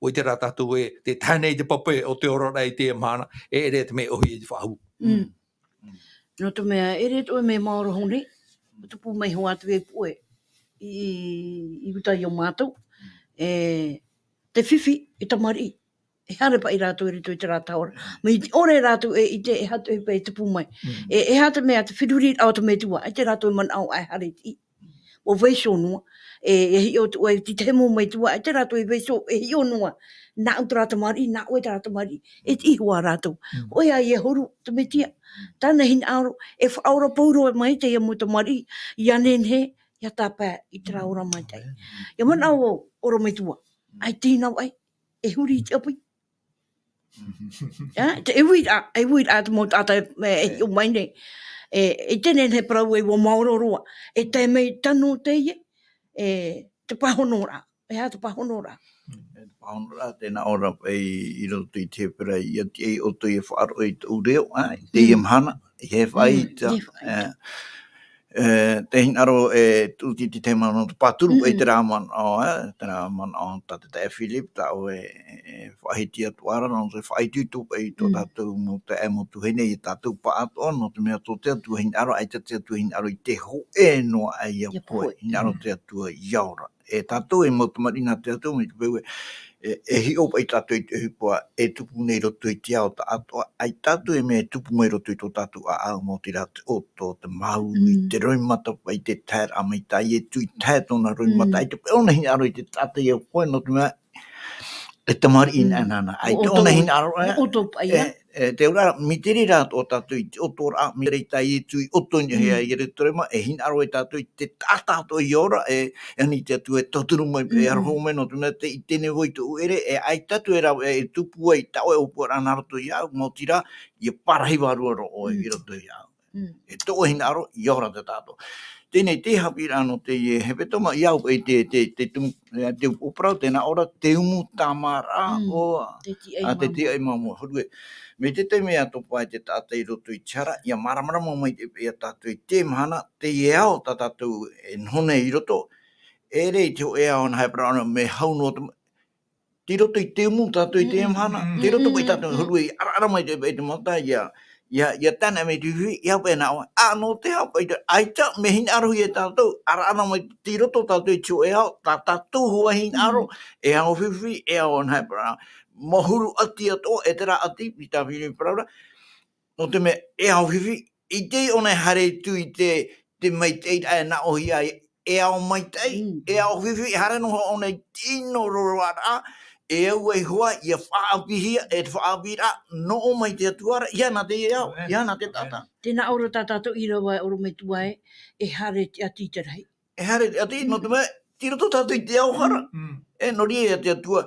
ʻUa ʻite rā tātou e, tē tahe nei te pape o te oraraʻa i teie mahana, e ʻere te mea ʻōhie i te faʻaū. Nō te mea, e ʻere atoʻa e mea maoro hou nei, tupu mai hoʻi atu e puʻe, i, i uta i ō mātou, e, te fifi, e tamariʻi, e haere paʻi rātou i roto i terā tahora. Mai te ʻore rātou e ʻite, e aha te ʻohipa e tupu mai. E, e aha te mea, te feruriraʻa o te Metua, ʻaita rātou e manaʻo ʻae haere i te iʻi. ʻUa vaiiho noa, e, e hiʻo atu ai, te tahi mau metua, ʻaita rātou e vaiiho, e hiʻo noa. Nāʻu terā tamariʻi, nā ʻoe terā tamariʻi, e tiʻi hoʻi rātou. ʻOia ia huru, te Mesia, tāna hinaʻaro, e faʻaora pauroa mai teie mau tamariʻi, ia nehenehe, ia tāpae i terā ora maitaʻi. Ia manaʻo ʻorometua, ʻaita i nā ʻai, e huri i te ʻapi. Ā, te, e uiraʻa, e uiraʻa te mau taʻata e, e hiʻo mai nei. E, e teie nei parau e ʻua maoro roa. E tae mai tano teie, e, te pāhonoraʻa. E aha te pāhonoraʻa? E te pāhonoraʻa, tē nā ʻō ra paʻi i roto i te Hepera, ʻia tiʻa ʻoutou ʻia faʻaroʻo i tōʻu reo, ā, i teie mahana, ʻeiaha e faʻaʻite, ʻeiaha e faʻaʻite. E, tē hinaʻaro e tuʻu i te tahi manaʻo nō te pāturu, e terā manaʻo, e, terā manaʻo tā te taeaʻe Philip, tā ʻoe e, e faʻahiti atu ra, nō te faʻaitoito paʻi i tō tātou mau taeaʻe, mau tuahine, ia tātou pāʻatoʻa, nō te mea tō te Atua hinaʻaro, ʻaita te Atua hinaʻaro i te hōʻē noa aʻe ia pohe, hinaʻaro te Atua ia ora. E tātou e mau tamariʻi nā te Atua, mai te peu e, e, e hiʻo paʻi tātou i te ʻohipa e tupu nei i roto i te ao taʻatoʻa, ʻaita atu e mea e tupu mai i roto i tō tātou ʻāʻau, maoti rā te ʻoto, te māuiui, te roimata paʻi, te taeraʻa mai tā Ietu i tae tōna roimata, ʻaita paʻi ʻōna hinaʻaro i te taʻata ia pohe, nō te mea, E tamariʻi nā, nā, nā. ʻAita ʻōna hinaʻaro, ʻo ʻoutou paʻi, e, e, te ora, mai te reira atoʻa tātou i te ʻoto ra, mai te reira tā Ietu i ʻoto i niʻa iā Ierutarema, e hinaʻaro ai tātou i te taʻata atoʻa i ora, e, e ani te Atua e tauturu mai, e aroha mai, nō te mea tē ʻite nei vau i tōʻu ʻere, e ʻaita atu e rave, e tupu ai, tā ʻoe ʻōpuaraʻa nā roto iāʻu, maoti rā, ʻia parahi vārua roa ʻoe i roto iāʻu. E tō ʻoe hinaʻaro, ʻia ora te taʻata. Teie nei te haʻapiʻiraʻa nō teie hepetoma, ʻia au paʻi te, te, te tumu, e, te upoʻo parau, tē nā ʻō ra, te umu tāmāraʻa, ʻo, te tiʻai māmā. Te tiʻai māmā, hōʻē. Mai te taime ʻa ʻoe e topa ai te taʻata i roto i te hara, ʻia māramarama mai te, iā tātou i teie mahana, teie ao tā tātou e noho nei i roto, ʻeʻere i te hōʻē ao nā hepetoma, mea hau noa te ma-, tei roto i te umu tātou i teie mahana, tei roto paʻi tātou, hōʻē, ʻaraʻara mai te, i te mata, ʻia, ʻia, ʻia tāne mai te fifi, ʻia paʻi nā ʻoe, ā, nō te aha paʻi te, ʻaita, mea hinaʻarohia e tātou, ʻaraʻara mai tei roto tātou i te hōʻē ao, tā tātou hoʻi hinaʻaro, e ao fifi, e ao nā hepetoma, mau huru ʻati atoʻa, e terā ʻati, i tā Pītera i parau ra, nō te mea, e ao fifi, ʻaita ʻōna e haere atu i te, te maitaʻi ra e nā ʻō ia, e ao maitaʻi, e ao fifi, e haere noa ʻōna i te ʻino roa ra, e au ai hoʻi, ʻia faʻaʻāpīhia, e te faʻaʻāpīraʻa, nō ʻō mai te Atua ra, ʻia nā teie ao, ʻia nā te taʻata. Tē nā ʻō ra tā tātou ʻīrava e ʻorometua ē, e haere te ʻati i te rahi. E haere te ʻati, nō te mea, tei roto tātou i te ao hara. E nō reira te Atua,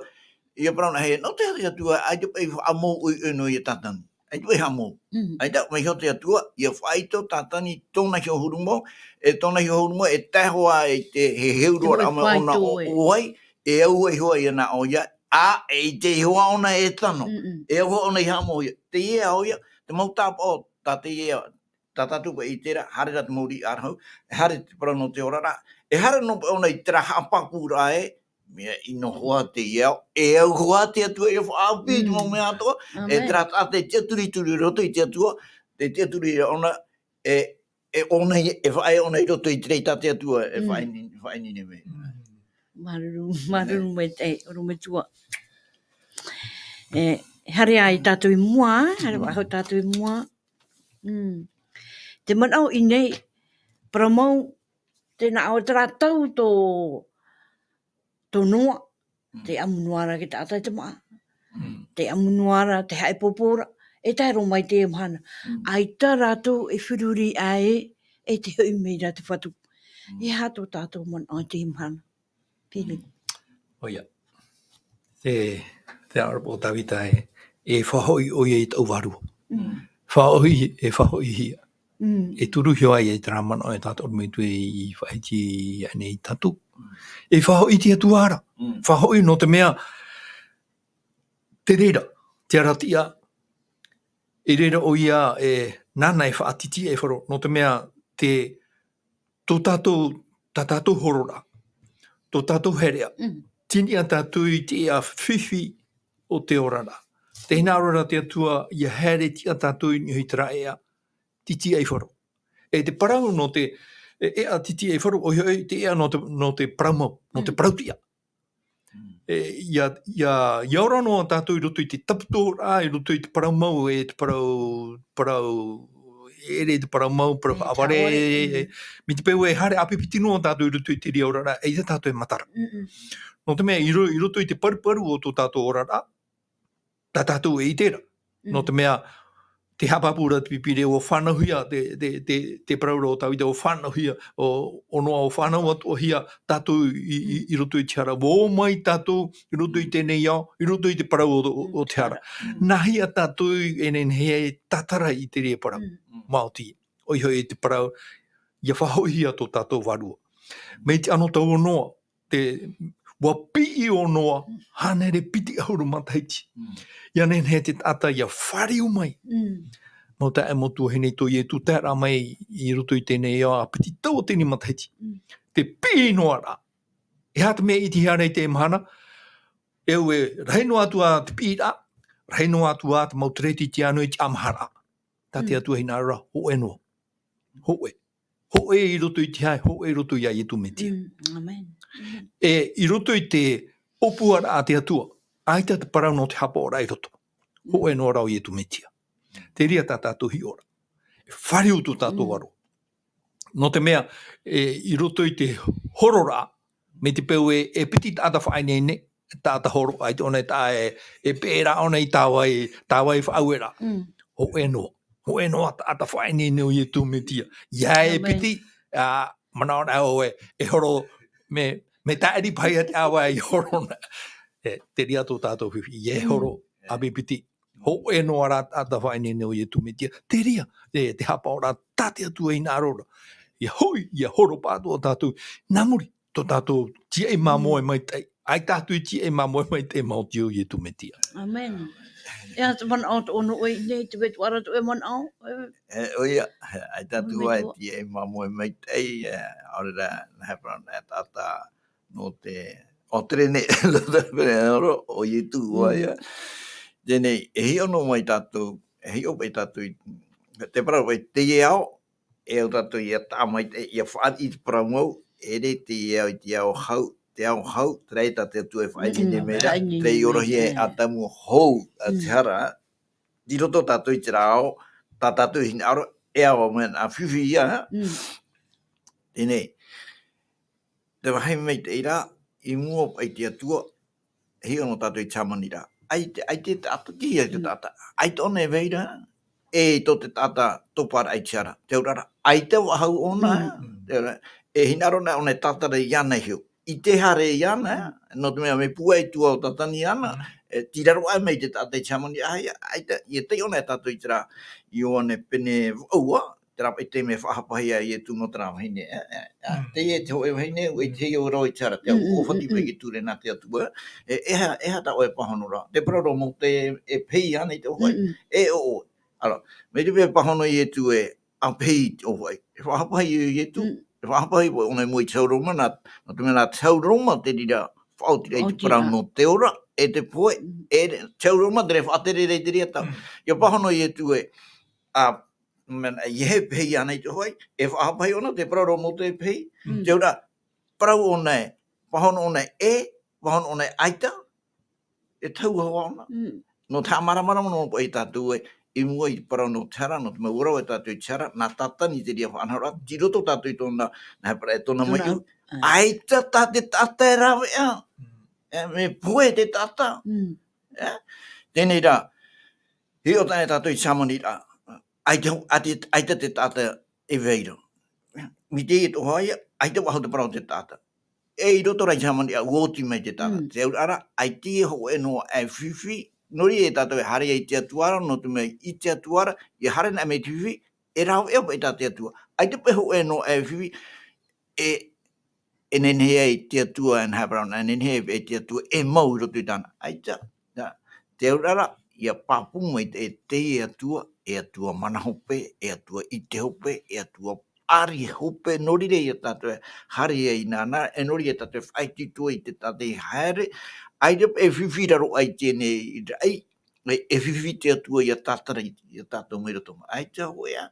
ʻia parau na hē, nō te aha te Atua, ʻaita paʻi faʻamou ʻoiʻoi noa ia Tātani. ʻAita paʻi haʻamou. ʻAita, mai iho te Atua, ʻia faʻaʻite Tātani tōna iho huru mau, e tōna iho huru mau, e tae hoʻi i te, he, he uru ra mai ʻōna ʻo, ʻo vai, e au ai hoʻi ia nā ʻō ia, ā, e ʻite hoʻi ʻōna e tano. E au hoʻi ʻōna i haʻamou ia. Teie ā ʻoia, te mau tāpaʻo, tā teie tā tātou paʻi i terā, haere rā te mau riʻi ʻārahu, e haere te parau nō te oraraʻa, e haere noa paʻi ʻōna i terā haʻapāpūraʻa ē, mea ʻino hoʻi teie ao, e au hoʻi te Atua ʻia faʻaʻāpī i te mau mea atoʻa, e terā taʻata e tiʻaturi i roto i te Atua, e tiʻaturi ʻōna, e, e ʻōna i, e faʻaea ʻōna i roto i te reira tā te Atua, e faʻaʻini-, faʻaʻinine mai. Māuruuru, māuruuru maitaʻi, ʻorometua. E, haere ai tātou i mua, haere faʻahou tātou i mua. Mm. Te manaʻo i ʻō nei, parau mau, tē nā ʻō terā tau tō, tō Noa, te ʻamu noa ra te taʻata i te māʻa. Te ʻamu noa ra, te haʻepōpō ra, e tae roa mai teie mahana. ʻAita rātou e feruri aʻe, e te hoʻi mai ra te Fatu. E aha tō tātou manaʻo i teie mahana? Pili. ʻOia. Te, te ʻārapo o Tavita e, e faʻahoʻi ʻoia i taʻu vārua. Faʻahoʻi, e faʻahoʻihia. E turu iho ai e terā manaʻo e tātou ʻorometua i faʻahiti aʻenei tātou. E faʻahoʻi te Atua ra. Faʻahoʻi nō te mea, te reira, te ara tiʻa, e reira ʻoia e, nāna e faʻatitiʻaifaro, nō te mea te tō tātou, tā tātou hororaʻa, tō tātou haereʻa, tini ā tātou i te ʻēʻa fifi o te oraraʻa. Tē hinaʻaro ra te Atua, ʻia haere tiʻa tātou i niʻa i terā ʻēʻa, titiʻaifaro. E te parau nō te, e, ʻēʻa titiʻaifaro, ʻoia hoʻi, te ʻēʻa nō te, nō te parau mau, nō te parau tiʻa. E, ʻia, ʻia, ʻia ora noa tātou i roto i te taputooraʻa, i roto i te parau mau, e te parau, parau, e ʻere te parau mau, parau haʻavare, mai te peu e haere ʻāpipiti noa tātou i roto i te reira oraraʻa, ʻaita tātou e matara. Nō te mea, i ro-, i roto i te paruparu o tō tātou oraraʻa, tā tātou e ʻite ra. Nō te mea, tē haʻapāpū ra te Pīpīria, ʻua fānauhia, te, te, te, te parau ra o Tavita, ʻua fānauhia, ʻo, ʻo Noa, ʻua fānau atoʻahia tātou i, i, i roto i te hara. ʻUa ō mai tātou i roto i teie nei ao, i roto i te parau o, o, o te hara. Nā hea tātou e nehenehe e tātara i te reira parau. Maoti, ʻoia hoʻi te parau, ʻia faʻahoʻihia tō tātou vārua. Mai te anotau o Noa, te, ʻua piʻi ʻo Noa, hānere piti ʻahuru matahiti. ʻIa nehenehe te taʻata ʻia fāriu mai. Mau taeaʻe mau tuahine, tō Ietu taeraʻa mai i roto i teie nei ao, ʻa piti tauatini matahiti. Te piʻi noa ra. E aha te mea i ʻitehia ra i teie mahana? E au e rahi noa atu ā te piʻiraʻa, rahi noa atu ā te mau Teretitiano i te ʻamaharaʻa. Tā te Atua hinaʻaro ra, hōʻē noa. Hōʻē. Hōʻē i roto i te hea? Hōʻē i roto iā Ietu Metia. E i roto i te ʻōpuaraʻa a te Atua, ʻaita te parau nō te haʻapaʻoraʻa i roto. Hōʻē noa rā ʻo Ietu Metia. Te reira tā tātou hiʻoraʻa. E fāriu tō tātou vārua. Nō te mea, e, i roto i te hororaʻa, mai te peu e, e piti taʻata faʻaineine, taʻata horo, ʻaita ʻōna e taʻa e, e peʻe ra ʻōna i tāvai, tāvai faʻaueraʻa. Mm. Hōʻē noa. Hōʻē noa taʻata faʻaineine o Iesu Mesia. ʻEiaha e piti, ā, manaʻo anaʻe ʻoe, e horo, mea, mea tāʻiri paʻi ā te ʻāvae i horo na. E, te reira tō tātou fifi, ʻeiaha e horo, ʻāpī piti. Hōʻē noa rā taʻata faʻaineine o Iesu Mesia. Te reira, e, te haʻapaʻoraʻa tā te Atua e hinaʻaro ra. ʻIa hoʻi, ʻia horo pāʻatoʻa tātou. Nā muri, tō tātou tīaʻi māmoe maitaʻi. ʻAita tātou i tīaʻi māmoe maitaʻi maoti o Iesu Mesia. ʻĀmene. E aha te manaʻo tō ʻoe i ʻō nei, te metua ra tō ʻoe manaʻo? E, ʻoia, ʻaita tātou e tīaʻi māmoe maitaʻi, e, ʻaore rā, nā hea parau, nā taʻata nō te, o te rene, nō te rene oro, o Iesu ʻoia. Teie nei, e hiʻo noa mai tātou, e hiʻo paʻi tātou i, te parau paʻi, teie ao, e au tātou ʻia tāmau i te, ʻia fāriʻi i te parau mau, ʻeʻere teie ao i te ao hau, te ao hau, terā tā te Atua e faʻaineine mai ra, tei orahia e Atamu hou, ā, te hara, i roto tātou i terā ao, tā tātou e hinaʻaro, e ao mai ana fifi ïa. Teie nei, te vāhi maitaʻi ra, i mua paʻi i te Atua, e hiʻo noa tātou i te hāmani ra. ʻAita, ʻaita te taʻata, ʻaita te taʻata. ʻAita ʻōna e vai ra, e tō te taʻata topa ra i te hara. Te auraʻa ra, ʻaita faʻahou ʻōna, te auraʻa, e hinaʻaro anaʻe ʻōna e tātara iāna iho. I te haere iāna, nō te mea mea pūai atu ā ʻo Satani iāna, e, tei raro aʻe mai te taʻata i te hāmani ra, ʻaita, ʻaita, ʻia taiʻo anaʻe tātou i terā, Ioane pene vaʻu, terā paʻi taime e faʻahapahia e Iesu nō terā vahine, e, e, e, teie te hōʻē vahine, ʻua ʻite ïa ʻoe e rave i te hara, te ʻōfati paʻi i te ture nā te Atua, e, e aha, e aha tā ʻoe e pāhono ra. Te parau ra ʻo Mōte e, e pehi ana i te ʻōfaʻi, e ʻoʻo. Alors, mai te peu e pāhono Iesu e, ʻa pehi i te ʻōfaʻi. E faʻahapahia e Iesu, e faʻahapahia ʻōna i mua i te hau Roma, nā, nō te mea nā te hau Roma te reira faʻaoti ra i te parau nō te ora, e te pohe, e te hau Roma te reira faʻatere ra i te reira tau. ʻIa pāhono Iesu e, ā, mea, ʻeiaha e pehi ana i te ʻōfaʻi, e faʻahapahia ʻōna, te parau ra ʻo Mōte e pehi, te auraʻa, parau ʻōna e, pāhono ʻōna e, pāhono ʻōna e ʻaita, e tau hoʻi ʻōna. Nō te haʻamāramarama noa paʻi tātou e, i mua i te parau nō te hara, nō te mau ora e tātou i te hara, nā Satani te reira faʻanahoraʻa, tei roto tātou i tōna, nā hea parau e tōna maiʻu, ʻaita tā te taʻata e rāveʻa. E, mea pohe te taʻata. E, teie nei rā, hiʻo anaʻe tātou i te hāmani ra, ʻaita, ʻaita, ʻaita te taʻata e vai ra. Mai teie ʻōfaʻi, ʻaita faʻahou te parau o te taʻata. E i roto rā i te hāmani ra, ʻua oti mai te taʻata. Te auraʻa ra, ʻaita e hōʻē noa e fifi, nō reira tātou e haere ai i te Atua ra, nō te mea i te Atua ra, ʻia haere anaʻe mai te fifi, e rāveʻa paʻi tā te Atua. ʻAita paʻi hōʻē noa e fifi, e, e nehenehe ai te Atua, e nā hea parau, e nehenehe ai te Atua, e mau i roto i tāna. ʻAita, nā, te auraʻa ra, ʻia pāpū mai te, e te Atua, e Atua mana hope, e Atua ʻite hope, e Atua ʻāri hope, nō reira ia tātou e haere ai nāna, e nō reira ia tātou e faʻaitoito i te taʻata i haere, ʻaita e fifi i raro aʻe i teie nei raʻi, e, e fifi te Atua ʻia tātara i, ia tātou mai roto mai. ʻAita hōʻē ā.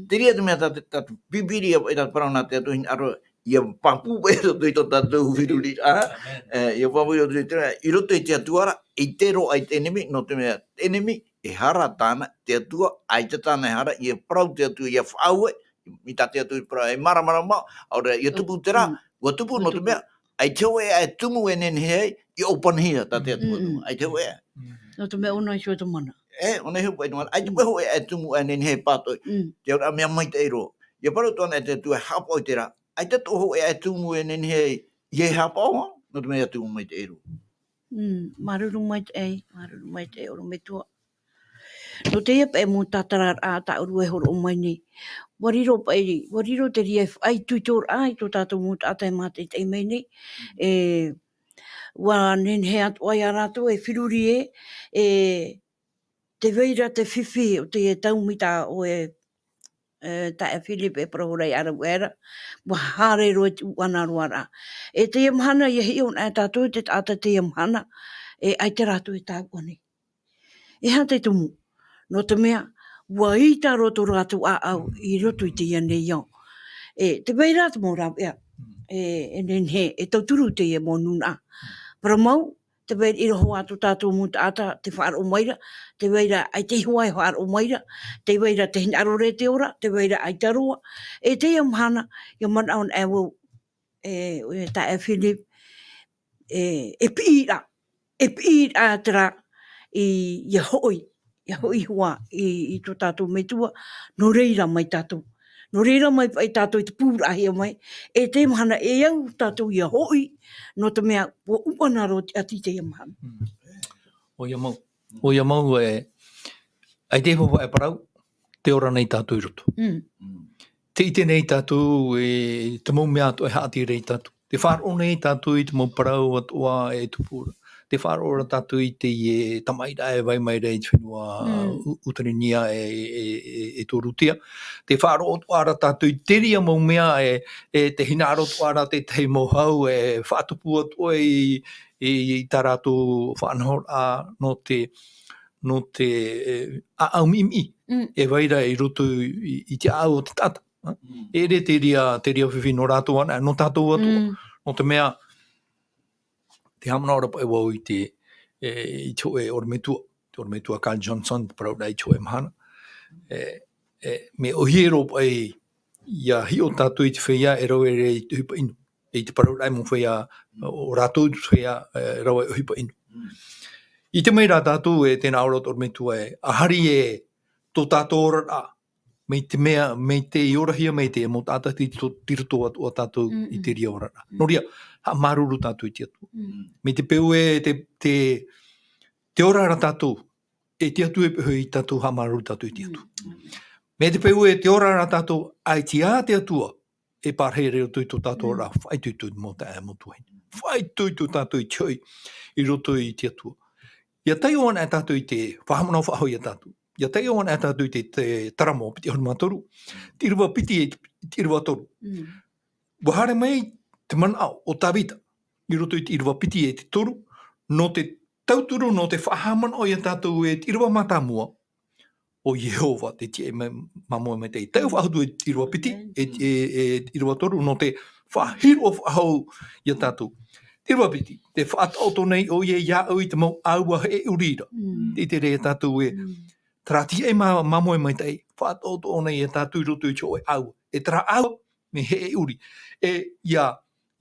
Te reira te mea tā te, tā te Pīpīria, e tā te parau nā te Atua hinaʻaro, ʻia pāpū paʻi roto i tō tātou feruriraʻa, e, ʻia pāpū roto i te, i roto i te Atua ra, ʻite roa i te ʻenemi, nō te mea, te ʻenemi, e hara tāna, te Atua, ʻaita tāna e hara, ʻia parau te Atua, ʻia faʻaue, i tā te Atua i parau, e māramarama, ʻaore, ʻia tupu terā, ʻua tupu nō te mea, ʻaita hōʻē ā e tumu e nehenehe ai, ʻia ʻōpanihia tā te Atua tumu, ʻaita hōʻē ā. Nō te mea ʻōna iho te mana. E, ʻōna iho paʻi te mana, ʻaita paʻi hōʻē ā e tumu e nehenehe ai pātoʻi. Te auraʻa mea maitaʻi roa. ʻIa parau atu anaʻe te Atua e haʻapaʻo i terā, ʻaita tō hōʻē ā e tumu e nehenehe ai, ʻeiaha e haʻapaʻo, nō te mea ʻia tumu maitaʻi roa. Mm, māuruuru maitaʻi, māuruuru maitaʻi, ʻorometua. Nō teie paʻi mau tātararaʻa tāʻu e hōroʻa mai nei. ʻUa riro paʻi, ʻua riro te reira e faʻaitoitoraʻa i tō tātou mau taʻata e mātaʻitaʻi mai nei. E, ʻua nehenehe atoʻa ia rātou e feruri ē, e, tē vai ra te fifi o teie tau mai tā ʻoe, e, taeaʻe Philip e parau ra i ʻāraʻuaʻe ra, ʻua haere roa i te ʻuʻana roa ra. E teie mahana, ʻia hiʻo anaʻe tātou i te taʻata teie mahana, e, ʻaita rātou e tāuʻa nei. E aha te tumu? Nō te mea, ʻua ʻita roa tō rātou ʻāʻau i roto i teie nei ao. E, tē vai ra te mau rāveʻa, e, e nehenehe, e tauturu teie mau nūnaʻa. Parau mau, tē vai ra i roto i tō tātou mau taʻata, tē faʻaroʻo mai ra, tē vai ra ʻaita e ihoā e faʻaroʻo mai ra, tē vai ra tē hinaʻaro ra i te ora, tē vai ra ʻaita roa. E teie mahana, ʻia manaʻo anaʻe vau, e, e taeaʻe Philip, e, e piʻi ra, e piʻiraʻa terā i, ia hoʻi, ia hoʻi hoʻi i, i tō tātou Metua, nō reira mai tātou. Nō reira mai paʻi tātou i te pūraʻahia mai, e te mahana e au tātou ia hoʻi, nō te mea, ʻua ʻuʻana roa te ʻati i teie mahana. Mm. ʻOia mau, ʻoia mau e, ʻaita e faʻaʻe parau, tē ora nei tātou i roto. Mm. Tē ʻite nei tātou e te mau mea atoʻa e haʻati ra ia tātou. Tē faʻaroʻo nei tātou i te mau parau atoʻa e tupu ra. Tē faʻaroʻo ra tātou i teie tamaʻiraʻa e vai mai ra i te fenua Mm. U-, Uterenia e, e, e, e tō Rūtia. Tē faʻaroʻo atoʻa ra tātou i terā mau mea e, e tē hinaʻaro atoʻa ra te tahi mau hau e faʻatupu atoʻa i, i, i tā rātou faʻanahoraʻa nō te, nō te, e, ʻāʻau miʻimiʻi. Mm. E vai ra i roto i, i te ʻāʻau o te taʻata. Mm. E ʻere terā, terā fifi nō rātou anaʻe, nō tātou atoʻa. Mm. Nō te mea, tē haʻamanaʻo ra paʻi vau i te, e, i te hōʻē ʻorometua, te ʻorometua Carl Johnson, te parau ra i te hōʻē mahana. E, e, mea ʻōhie roa paʻi, ia hiʻo tātou i te feiā e rave ra i te ʻohipa ʻino. I te parau ra e mau feiā, o rātou te feiā, e, rave ʻohipa ʻino. Mm. ʻIte mai rā tātou e tē nā ʻō ra te ʻorometua e, ʻa hari e tō tātou oraraʻa, mai te mea, mai te orahia mai te mau taʻata tei to-, tei roto atoʻa tātou i Mm-mm. terā oraraʻa. Mm. Nō reira, haʻamāuruuru tātou i te Atua. Mm. Mai te peu e te, te, te ora ra tātou, e te Atua e pohe ia tātou, haʻamāuruuru tātou i te Atua. Mm. Mai te peu e te ora ra tātou, ʻaita ā te Atua, e pārahi ra i roto i tō tātou Mm. oraraʻa, faʻaitoito i te mau taeaʻe, mau tuahine. Faʻaitoito tātou i te hoʻi, i roto i te Atua. ʻIa taiʻo anaʻe tātou i te faʻahaʻamanaʻo faʻahou ia tātou. ʻIa taiʻo anaʻe tātou i te, te Taramo piti ʻahuru mā toru. Te ʻīrava piti e te, te ʻīrava toru. Mm. ʻUa haere mai te manaʻo o Tāvita i roto i te ʻīrava piti e te toru, nō te tauturu, nō te faʻahaʻamanaʻo ia tātou e te ʻīrava mātāmua, ʻo Iehova, te tiaʻi ma-, māmoe maitaʻi. Taiʻo faʻahou atu e te ʻīrava piti, Amen. e, e, e te ʻīrava toru, nō te faʻahiroʻa faʻahou ia tātou. Te ʻīrava piti, tē faʻataʻoto nei ʻoia iāʻu i te mau ʻāua heʻe ʻuri ra. Mm. Tē ʻite ra ia tātou ē, Mm. terā tiaʻi mā-, māmoe maitaʻi, faʻataʻoto nei ia tātou i roto i te hōʻē ʻāua. E terā ʻāua, mea heʻe ʻuri. E, ʻia,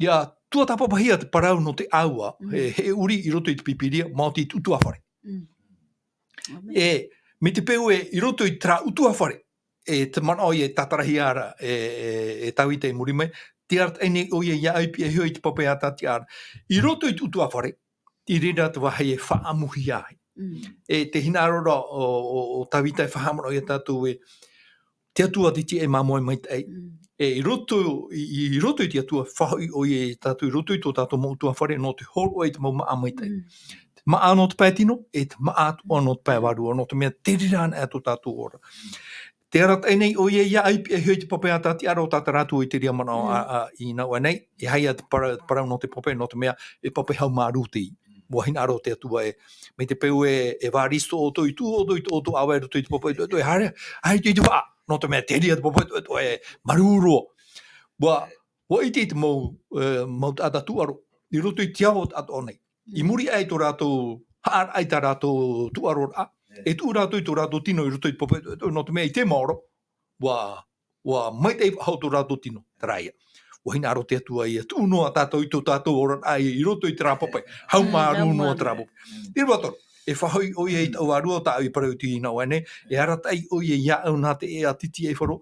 ʻia tuatāpapahia te parau nō te ʻāua, Mm. he, heʻe ʻuri i roto i te Pīpīria, maoti i te ʻutuāfare. Mm. Amen. E, mai te peu e, i roto i terā ʻutuāfare, e te manaʻo ia e tātarahia ra, e, e, e Tāvita i muri mai, tē arataʻi nei ʻoia iāʻu i pihaʻi iho i te pape a Tātiʻa ra. I roto i te ʻutuāfare, i reira te vāhi e faʻaʻamuhia ai. Mm. E tē hinaʻaro ra ʻo, ʻo, ʻo Tāvita e faʻahaʻamanaʻo ia tātou ē, te Atua te tiaʻi māmoe maitaʻi. Mm. E, i roto, i, i, i roto i te Atua, faʻahoʻi ʻoia ia tātou, i roto i tō tātou mau ʻutuāfare, nō te hōroʻa i te mau māʻa maitaʻi. Mm. Te māʻa nō te pae tino, e te māʻa atoʻa nō te pae vārua, nō te mea te reira anaʻe tō tātou ora. Tē arataʻi nei ʻoia iāʻu i pihaʻi iho i te pape a Tātiʻa ra, ʻo tā terā atu i terā manaʻo Mm. a, a, i nā ʻō nei, e aha ia te para-, parau nō te pape, nō te mea, e pape haumārū teie. ʻUa hinaʻaro te Atua ē, mai te peu e, e vāriso ʻoutou, i tuʻu ʻoutou i tō ʻoutou ʻāvae i roto i te pape, ʻoutou e haere, haere atu i te faʻa, nō te mea terā te pape, ʻoutou e marū roa. ʻUa, ʻua ʻite i te mau, e, mau taʻata tūʻaro, i roto i te ao atoʻa nei. I Mm. muri aʻe i tō rātou, haʻaraʻa i tā rātou tūʻaroraʻa, E. e tuʻu rātou i tō rātou tino i roto i te pape, ʻoutou, nō te mea i te maoro, ʻua ʻua maitaʻi faʻahou tō rātou tino, terā ia. ʻUa hinaʻaro te Atua ʻia tuʻu noa tātou i tō tātou oraraʻa i roto i terā pape. Haumārū Mm, noa haumārū. terā pape. Mm. Te ʻīrava toru, e faʻahoʻi ʻoia i Mm. taʻu vārua, tāʻu i parau atu i nā ʻō nei, e arataʻi ʻoia iāʻu nā te ʻēʻa titi e faro,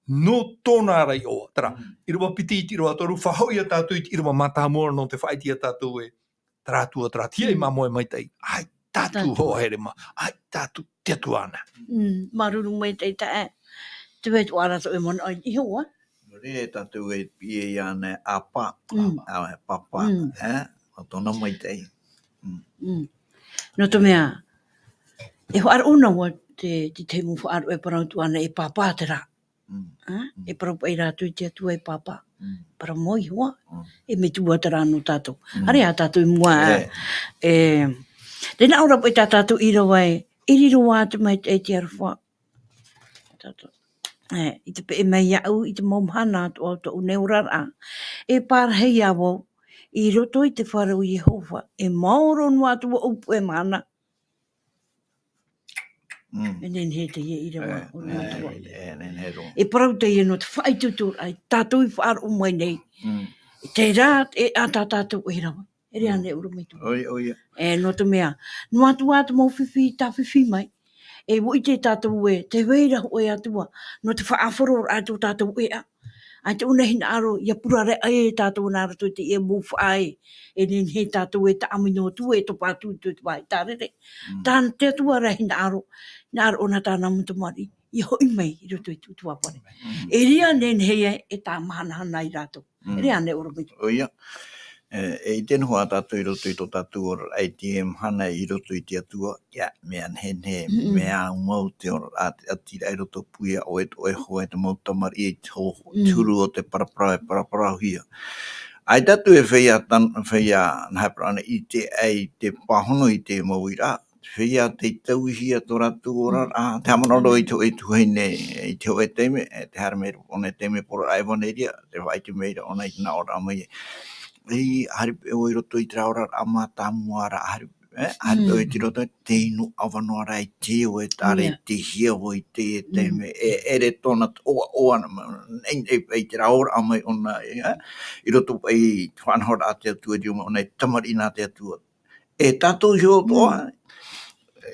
nō tōna ra iʻoa. Terā, Mm. ʻīrava piti i te ʻīrava toru, faʻahoʻi ia tātou i te ʻīrava mātāmua nō te faʻaʻite ia tātou ē, terā Atua, terā tiaʻi Mm. māmoe maitaʻi. ʻAita atu Tātou. hoa here mā. ʻAita atu te Atua anaʻe. Mm, māuruuru maitaʻi taeaʻe. Tē vai atoʻa ra tō ʻoe manaʻo i te iho ā? Nō reira tātou e piʻi ana e ʻĀpā, Mm. ʻā, e Pāpā, Mm. e, nō tōna maitaʻi. Mm. Mm. Nō te mea, e faʻaroʻo noa te, te tahi mau faʻaroʻo e parau atu ana e Pāpā terā. Mm. Ā? Mm. E parau paʻi rātou i te Atua e Pāpā. Mm. Parau mau iho ā. Mm. E Metua terā nō tātou. Mm. Haere ā tātou i mua, E. e, tē nā ʻō ra paʻi tā tātou ʻīrava ē, e riro ā te maitaʻi i te aroha. Tātou. E, i te peʻe mai iāʻu, i te mau mahana atoʻa o tōʻu nei oraraʻa. E pārahi ia vau, i roto i te fare o Iehova, e maoro noa atu vau i te mau mahana. Mm. E nehenehe teie ʻīrava, E, o e, Metua. e, e nehenehe roa. E parau teie nō te faʻaitoitoraʻa, tātou i faʻaroʻo mai nei. Mm. Terā, e, ā tā tātou e rave. E rā nei ʻorometua. ʻOia, ʻoia. E, nō te mea, noa atu ā te mau fifi, tāfifi mai. E, ʻua ʻite tātou ē, tē vai ra hōʻē Atua, nō te faʻaʻāfaro ra tō tātou ʻēʻa. ʻAita ʻōna hinaʻaro, ʻia purara ai e tātou nā roto i teie mau faʻaʻē. E nehenehe tātou e taʻamino atu, e topa atu i te vāhi tārere. Mm. Tāna te Atua ra hinaʻaro, hinaʻaro ʻōna tāna mau tamariʻi. ʻIa hoʻi mai i roto i te ʻutuāfare. Mm. E rā nehenehe e, e tāmahanahana ai rātou. Mm. E rā nei ʻorometua. ʻOia. E, e ʻite noa tātou i roto i tō tātou oraraʻa i teie mahana i roto i te Atua, ʻia, mea nehenehe, Mm-mm. mea au mau te oraraʻa, te ʻati ra i roto pū ia ʻoe, ʻoe hoʻi te mau tamariʻi i te ho-, Mm. te huru o te paraparau, e paraparauhia. ʻAita atu e feiā tan-, feiā nā hea parau ʻana i te, ai te pāhono i te mau uiraʻa, feiā tei tauihia tō rātou oraraʻa, te haʻamanaʻo i te hōʻē tuahine, i te hōʻē taime, e te haere mai ʻōna i te taime poro ʻEvaneria, tē faʻaʻite mai ra ʻōna i te nā ʻōraʻa mai. Ei, haere paʻi ʻoe i roto i terā oraraʻa mātāmua ra, haere, e, haere paʻi ʻoe i Mm. te roto, tē inu ʻava noa ra i te ʻoe, tārā Ia. i te hia ʻoe i te Mm. taime, e, ʻere tōna ʻoaʻoa, ma-, ei, ei, ei terā ʻōraʻa mai ʻōna, e, i roto paʻi i te faʻanahoraʻa a te Atua, i riro mai ʻōna e tamariʻi nā te Atua. E tātou iho atoʻa, Mm.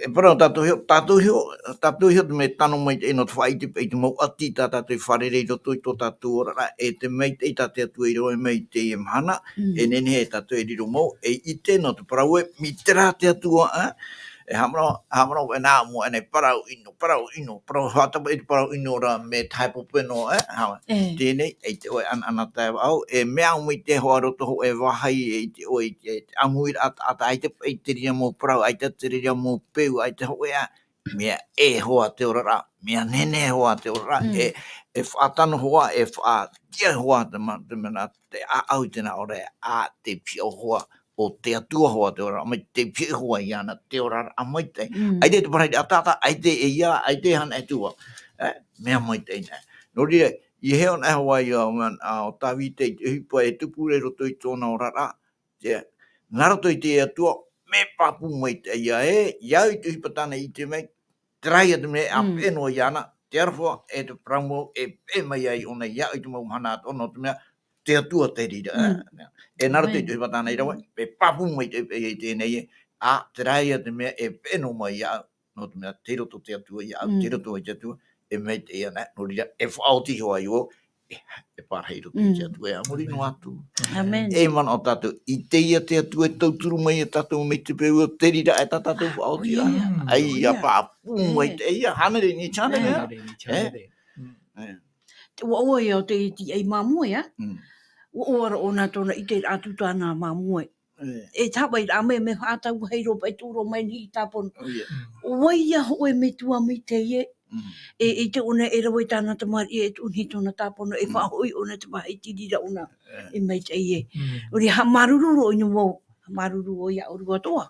e parau tātou iho, tātou iho, tātou iho te mea tano maitaʻi nō te faʻaʻite paʻi i te mau ʻati tā tātou e fārerei i roto i tō tātou oraraʻa, e te maitaʻi tā te Atua i rave mai i teie mahana, Mm. e nehenehe e tātou e riro mau, e ʻite nō te parau ē, mai terā te Atua, e? E haʻamanaʻo, haʻamanaʻo e nā mua, e nei parau ʻino, parau ʻino, parau, haʻatapa i te parau ʻino ra, mea tahe pōpeno, e? Haʻa-, E. Teie nei, e te ʻoe ʻanaʻanatae vaʻu, e mea au mai te hoa roto hōʻē vāhi, e te ʻoe, e te ʻamuiraʻa, ʻaita, ʻaita, ʻaita te reira mau parau, ʻaita te reira mau peu, ʻaita hōʻē ā, mea ʻē hoa te oraraʻa, mea nehenehe hoa te oraraʻa, Mm. e, e faʻatano hoa, e faʻatiʻa hoa te ma-, te mea nā, te ʻāʻau i te nā ʻōraʻa, ā, tei pihaʻi hoa, ʻo te Atua hoa te oraraʻa mai, tei pihaʻi hoa iāna te oraraʻa maitaʻi. Mm. ʻAita te parau ʻataʻata, ʻaita e ia, ʻaita e hana e tua. E, mea maitaʻi nei. Nō reira, ʻia hiʻo anaʻe hoʻi ia, ʻo Tāvita i te ʻohipa e tupu ra i roto i tōna oraraʻa, te, nā roto i te Atua, mea pāpū maitaʻi ia ē, ʻia au i te ʻohipa tāna i ʻite mai, terā ia te mea e Mm. peʻe noa iāna, te aroha, e te parau mau, e peʻe mai ai ʻōna ia i te mau mahana atoʻa, nō te mea, te Atua te reira, Mm. e. E nā roto i Amen. te ʻohipa tāna i rave, e pāpū maitaʻi paʻi i teie nei, ā, terā ia te mea e peʻe noa mai ia, nō te mea, tei roto te Atua ia, Mm. tei roto i te Atua, e maitaʻi ana, nō reira, e faʻaoti iho ai vau, e, e pārahi i roto i te Mm. Atua, e a muri noa atu. Amen. E manaʻo tātou, i teie te Atua e tauturu mai ia tātou mai te peu o te reira, e tā tātou faʻaoti ra. ʻOia. ʻAi, ia Hallelujah. pāpū mai E. te, ia, hānere ni, hānere, E. e. Hānere ni, hānere. Mm. E. Te ʻoaʻoa ia o te tīaʻi māmoe, ā? Mm. ʻOaʻoa ra ʻōna tōna ʻiteraʻa atu tāna māmoe. E. E te haʻavāraʻa mai, mea faʻatau hei ropa e tūro mai nei i tāpono. ʻOia. Mm. ʻO vai ia hōʻē metua mai teie? Mm. E, e te ʻōna e rave tāna tamariʻi e tuʻu nei tōna tāpono, e Mm. faʻahoʻi ʻōna te vāhi tiriraʻa ʻōna. E. E mai teie. Mm. ʻO reira haʻamāuruuru ʻino vau, haʻamāuruuru vau ia ʻōrua atoʻa.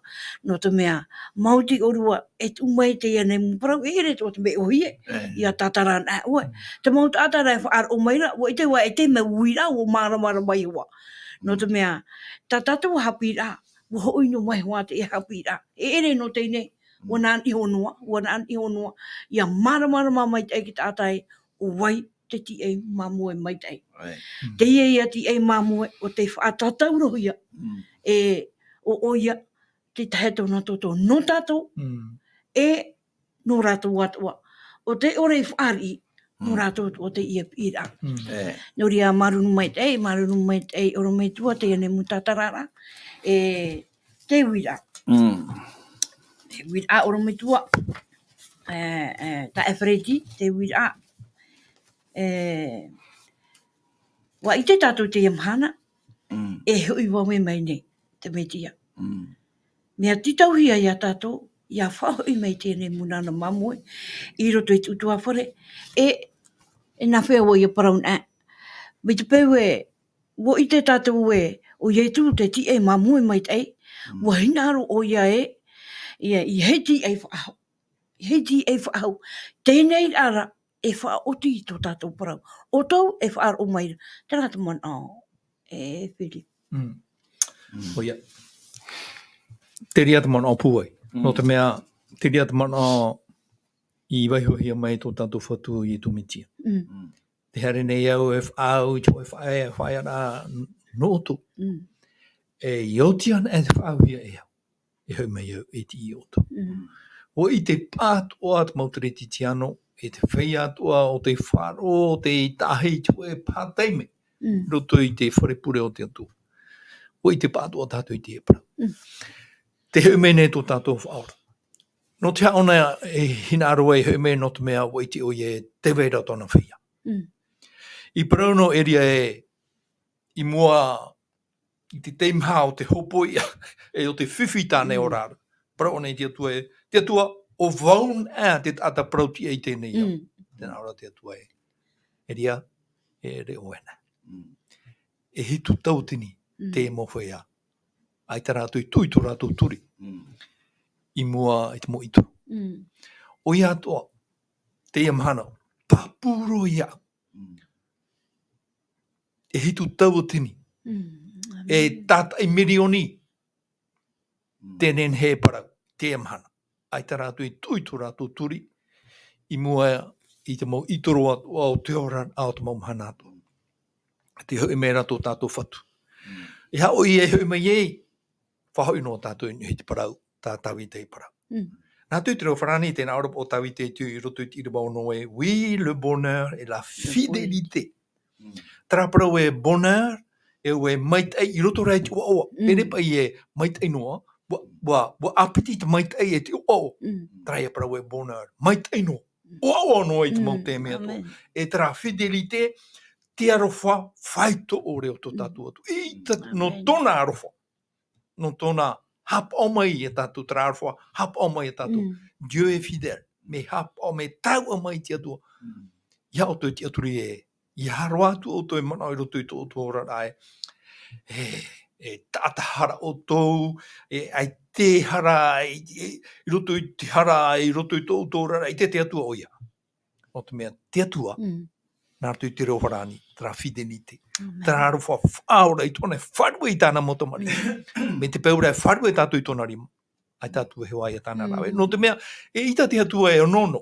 Nō te mea, maoti ʻōrua, e tuʻu mai teie nei mau parau, e ʻere atoʻa te mea ʻōhie, E. ʻia tātara anaʻe ʻoe. Mm. Te mau taʻata ra e faʻaroʻo mai ra, ʻua ʻite vau e te mea uiraʻa, ʻua māramarama mai vau. Nō Mm. te mea, tā tātou haʻapiʻiraʻa, ʻua hoʻi noa mai hoʻi te haʻapiʻiraʻa. E ʻere nō teie nei, ʻua Mm. nā iho noa, ʻua nā iho noa, ʻia māramarama mai te taʻata ē, ʻo vai te tīaʻi māmoe maitaʻi. Right. Mm. Teie ia tīaʻi māmoe, ʻo tei faʻatatau roa ia, Mm. e, ʻo, ʻoia, te tahi tōna toto nō tātou, Mm. e nō rātou atoʻa. ʻO tē ʻore i fāriʻi, nō Mm. rātou atoʻa teie piʻiraʻa. Mm. E. Nō reira māuruuru maitaʻi, māuruuru maitaʻi, ʻorometua, teie nei mau tātararaʻa. E, te uiraʻa. Mm. Te uiraʻa, ʻorometua. E, e, tā Efereti, te uiraʻa. E, ʻua ʻite tātou teie mahana, Mm. e hoʻi vave mai nei te Mesia. Mm. Mea tītauhia ia tātou, ʻia faʻahoʻi mai teie nei mau nānā māmoe, i roto i te ʻutuāfare, e, e nāfea vau ʻia parau na, mai te peu ē, ʻua ʻite tātou ē, ʻo Ietu te tīaʻi māmoe maitaʻi, Mm. ʻua hinaʻaro ʻoia ē, ʻia, ʻia hei tīaʻi faʻahou. Hei tīaʻi faʻahou. Teie nei rā, e faʻaoti i tō tātou parau. ʻOutou e faʻaroʻo mai ra. Terā te manaʻo, e Philip. Mm. Mm. ʻOia. Terā te manaʻo pūai. Mm. Nō te mea, terā te manaʻo i vaihohia mai tō tātou Fatu Ietu Mesia. Mm. Mm. Tē haere nei au e faʻaau i te hōʻē faʻaea, faʻaearaʻa nō ʻoutou. Mm. E, i oti ana e te faʻaauhia e au. E hoʻi mai au e tiʻi iā ʻoutou. Mm. ʻUa ʻite pāʻatoʻa te mau Teretitiano, e te feiā atoʻa o te faʻaroʻo, o te tahi i te hōʻē pātaime. Mm. Roto i te fare pure o te Atua. ʻUa ʻite pāʻatoʻa tātou i te parau. Mm. Te hoʻi mai nei tō tātou Faʻaora. Nō te aha ʻōna e hinaʻaro ai e hoʻi mai, nō te mea ʻua ʻite ʻoia e tē vai ra tōna feiā. Mm. I parau noa ʻo Eria ē, i mua i te teimaha o te hopoiʻa, e o te fifi tāna e ora ra. Parau ʻōna i te Atua ē, te Atua, ʻo vau na te taʻata parau-tiʻa i teie nei ao. Mm. Tē nā ʻō ra te Atua ē, Eria, e ʻere ʻoe na. Mm. E hitu tauatini Mm. te mau feiā. ʻAita rātou i tuʻu i tō rātou turi. Mm. I mua i te mau ʻitoro. Mm. ʻOia atoʻa, teie mahana, pāpū roa iāʻu. Mm. E hitu tauatini. Mm. E ʻāmene. Tātaʻi mirioni. Mm. Tē nehenehe e parau, teie mahana. ʻAita rātou i tuʻu i tō rātou turi, i mua i te mau ʻitoro atoʻa o te ora, ʻa o te mau mahana atoʻa. Te hoʻi mai ra tō tātou Fatu. Mm. E aha ʻoia e hoʻi mai ai, faʻahoʻi noa tātou i niʻa i te parau, tā Tavita i parau. Mm. Nā te reo farāni, tē nā ʻō ra paʻi ʻo Tavita i te, i roto i te ʻīrava ono ē, oui, le bonheur et la fidélité. Mm. Terā parau ē bonheur, e ʻua maitaʻi i roto rā i te ʻoaʻoa. Mm. ʻEʻere paʻi e maitaʻi noa, ʻua, ʻua, ʻua ʻāpiti te maitaʻi e te ʻoaʻoa. Mm. Terā ia parau ē bonheur, maitaʻi noa. Mm. ʻOaʻoa noa i te mau Mm, taime atoʻa. ʻĀmene. E terā fidélité, te aroha faito ʻore o tō Mm. tātou Atua. I tā-, Mm. nō ʻĀmene. tōna aroha. Nō tōna haʻapaʻo mai iā tātou, terā aroha haʻapaʻo mai iā tātou. Mm. Dieu est fidèle. Mea haʻapaʻo, mea taua mai te Atua. Mm. ʻIa ʻoutou e tiʻaturi ē, ʻia haere atu ʻoutou e manaʻo i roto i tō ʻoutou oraraʻa ē, e, e taʻata hara ʻoutou, e, ʻaita e hara, e, e, i roto i te hara, i roto i tō ʻoutou oraraʻa, ʻaita te Atua ʻoia. Nō te mea, te Atua, Mm. nā roto i te reo farāni, terā fidélité. ʻĀmene. Terā aroha faʻaora i tōna, e faʻaruʻe i tāna mau tamariʻi. Mm. Mai te peu ra e faʻaruʻe tātou i tōna rima, ʻaita tātou e hoa ia tāna Mm. rāveʻa. Nō te mea, eʻita te Atua e onoono.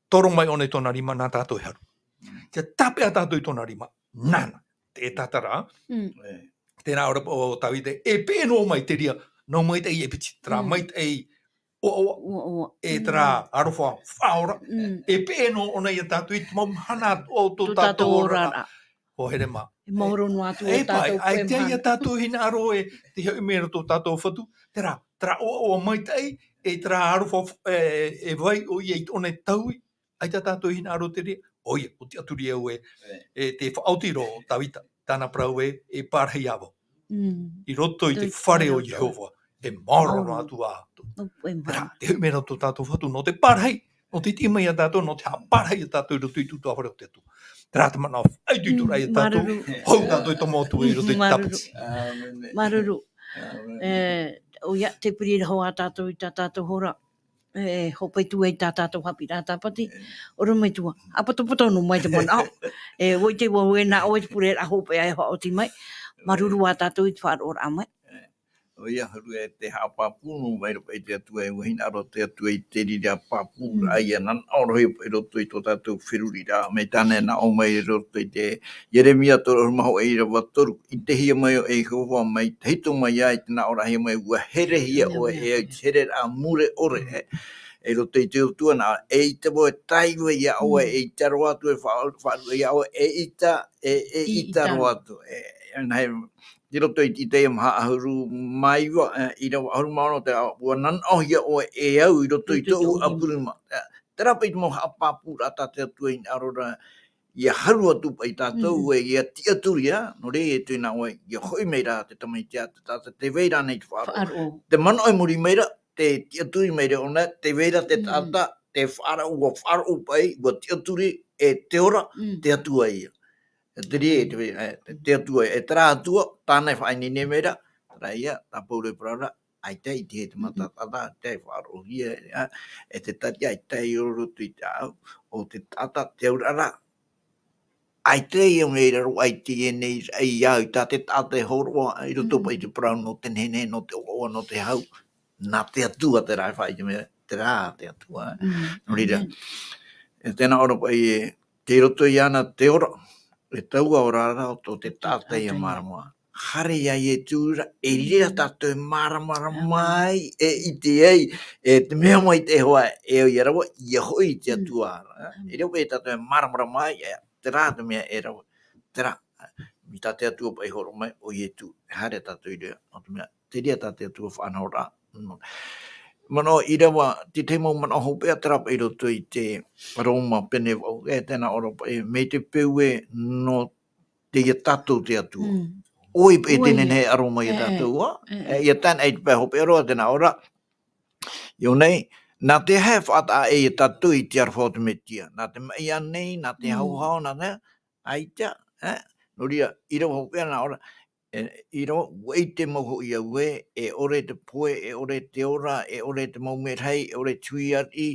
Toro mai ʻōna i tōna rima, nā tātou e haru. Mm. Tē tāpeʻa tātou i tōna rima, nāna. Te tatarā, Mm. tē nā ʻō ra paʻi ʻo Tavita, e peʻe noa mai te reira, nau maitaʻi e piti, terā Mm. maitaʻi ʻoaʻoa, ʻOaʻoa. e terā Mm. aroha faʻaora, Mm. e peʻe noa ʻōna iā tātou i te mau mahana atoʻa o tō Tō tātou tātou oraraʻa. oraraʻa. ʻO here mā. E maoro noa atu ʻo E paʻi, tātou ʻaita ia mahana. tātou hinaʻaro ē, te hoʻi mai ra tō tātou Fatu, terā, terā ʻoaʻoa maitaʻi, e terā aroha f-, e, e vai ʻoia i tōna taui, ʻaita tātou hinaʻaro te reira, ʻoia, ʻua tiʻaturi au ē, E. e te faʻaoti roa ʻo Tavita, tāna parau ē, e pārahi ā vau. Mm. I roto i te Tō fare o tāna Iehova, e maoro Maoro. noa atu ā. ʻO, e Terā, maha. te hoʻi mai ra tō tātou Fatu, nō te pārahi, nō te tiʻi mai iā tātou, nō te haʻapārahi iā tātou i roto i te ʻutuāfare o te Atua. Terā te manaʻo, ʻaita i tō Mm, rā iā tātou, māuruuru. hou tātou i tō mau Atua i roto i te Māuruuru. tāpati. ʻĀmene. Māuruuru. ʻĀmene. E, ʻoia, tē piri ra hoʻi tātou i tā tātou hora. E, hope atu ai tā tātou haʻapiʻiraʻa tāpati. E. ʻOre mai tua. ʻA potopoto noa mai te manaʻo. E, ʻua ʻite vau ē nā ʻoe te pure ra hopeʻa e faʻaoti mai. E. Māuruuru ā tātou i te faʻaroʻoraʻa mai. E. ʻOia, huru e te haʻapāpū noa mai ra paʻi te Atua, e ʻua hinaʻaro te Atua i te reira pāpūraʻa Mm. ʻia nanaʻo roa i roto i tō tātou feruriraʻa, mai tāna e nā ʻō mai i roto i te Ieremia toru ʻahuru mā hōʻē ʻīrava toru, ʻitehia mai ʻo Iehova, mai tahito mai ā i te nā ʻōraʻahia mai, ʻua herehia ʻoe e au i te hereraʻa mure ʻore, e, i roto i te Atua nā, eʻita vau e taiva iā ʻoe, Mm. eʻita roa atu e fa-, faʻaruʻe iā ʻoe, eʻita, e, eʻita roa atu, e, e, nā, e, i roto i te Isaia maha ʻahuru mā iva, e, ʻīrava ʻahuru mā ono, te, ʻua nanaʻohia ʻoe e au i roto i tōʻu ʻapu rima. E, terā paʻi te mau haʻapāpūraʻa tā te Atua i hinaʻaro ra ʻia haru atu paʻi tātou, Mm. e, ʻia tiʻaturi ā, nō reira e tuʻu nā ʻoe, ʻia hoʻi mai rā te tamaiti ā, te taʻata tē vai ra ānei te faʻaroʻo. Faʻaroʻo. Te manaʻo i muri mai ra, tē tiʻaturi mai ra ʻōna, tē vai ra te Mm. taʻata, tē faʻaroʻo, ʻua faʻaroʻo paʻi, ʻua tiʻaturi, e te ora, Mm. te Atua ia. E te reira, e te, e te Atua, e terā Atua, tāna e faʻaineine mai ra, terā ia, tā Pauro e parau ra, ʻaita i te, te mata Mm-hmm. taʻata, ʻaita e faʻaroʻohia, ā, e te tari, ʻaita i roto i te ʻāʻau o te taʻata, te auraʻa ra. ʻAita i au nei raro, ʻaita i ʻō nei, i au, tā te taʻata e hōroʻa, i roto Mm. paʻi i te parau nō te nehenehe, nō te ʻoaʻoa, nō te hau, nā te Atua terā e faʻaʻite mai, terā te Atua. Mm. Nō reira, Mm. e tē nā ʻō ra paʻi ē, tei roto iāna te ora, e taua ora ra o tō te taʻata ia mārama. haere iā Ietu ra, e riro tātou e māramarama ai, e ʻite ai, e te mea maitaʻi hoʻi, e ʻoia rā, ʻia hoʻi i te Atua ra. E riro paʻi tātou e māramarama ai, e, terā te mea e rave, terā, mai tā te Atua paʻi hōroʻa mai, ʻo Ietu, e haere tātou i reira, nō te mea, te reira tā te Atua faʻanahoraʻa. Manaʻo ʻīrava, te tahi mau manaʻo hopeʻa terā paʻi i roto i te Roma pene vaʻu, e tē nā ʻō ra paʻi, mai te peu ē nō teie tātou te Atua. ʻOia paʻi te nehenehe e aro mai iā tātou, ā? E, ʻia tae noa i te pae hopeʻa roa, tē nā ʻō ra, i ʻō nei, nā te aha e faʻataʻa ai iā tātou i te aroha o te Metia? Nā te maʻi ānei, nā te hauhau, nā te, ʻaita, ā? Nō reira, ʻīrava hopeʻa nā ʻō ra, e, ʻīrava, ʻua ʻite mau hoʻi au ē, e ʻore te pohe, e ʻore te ora, e ʻore te mau merahi, e ʻore te hui ariʻi,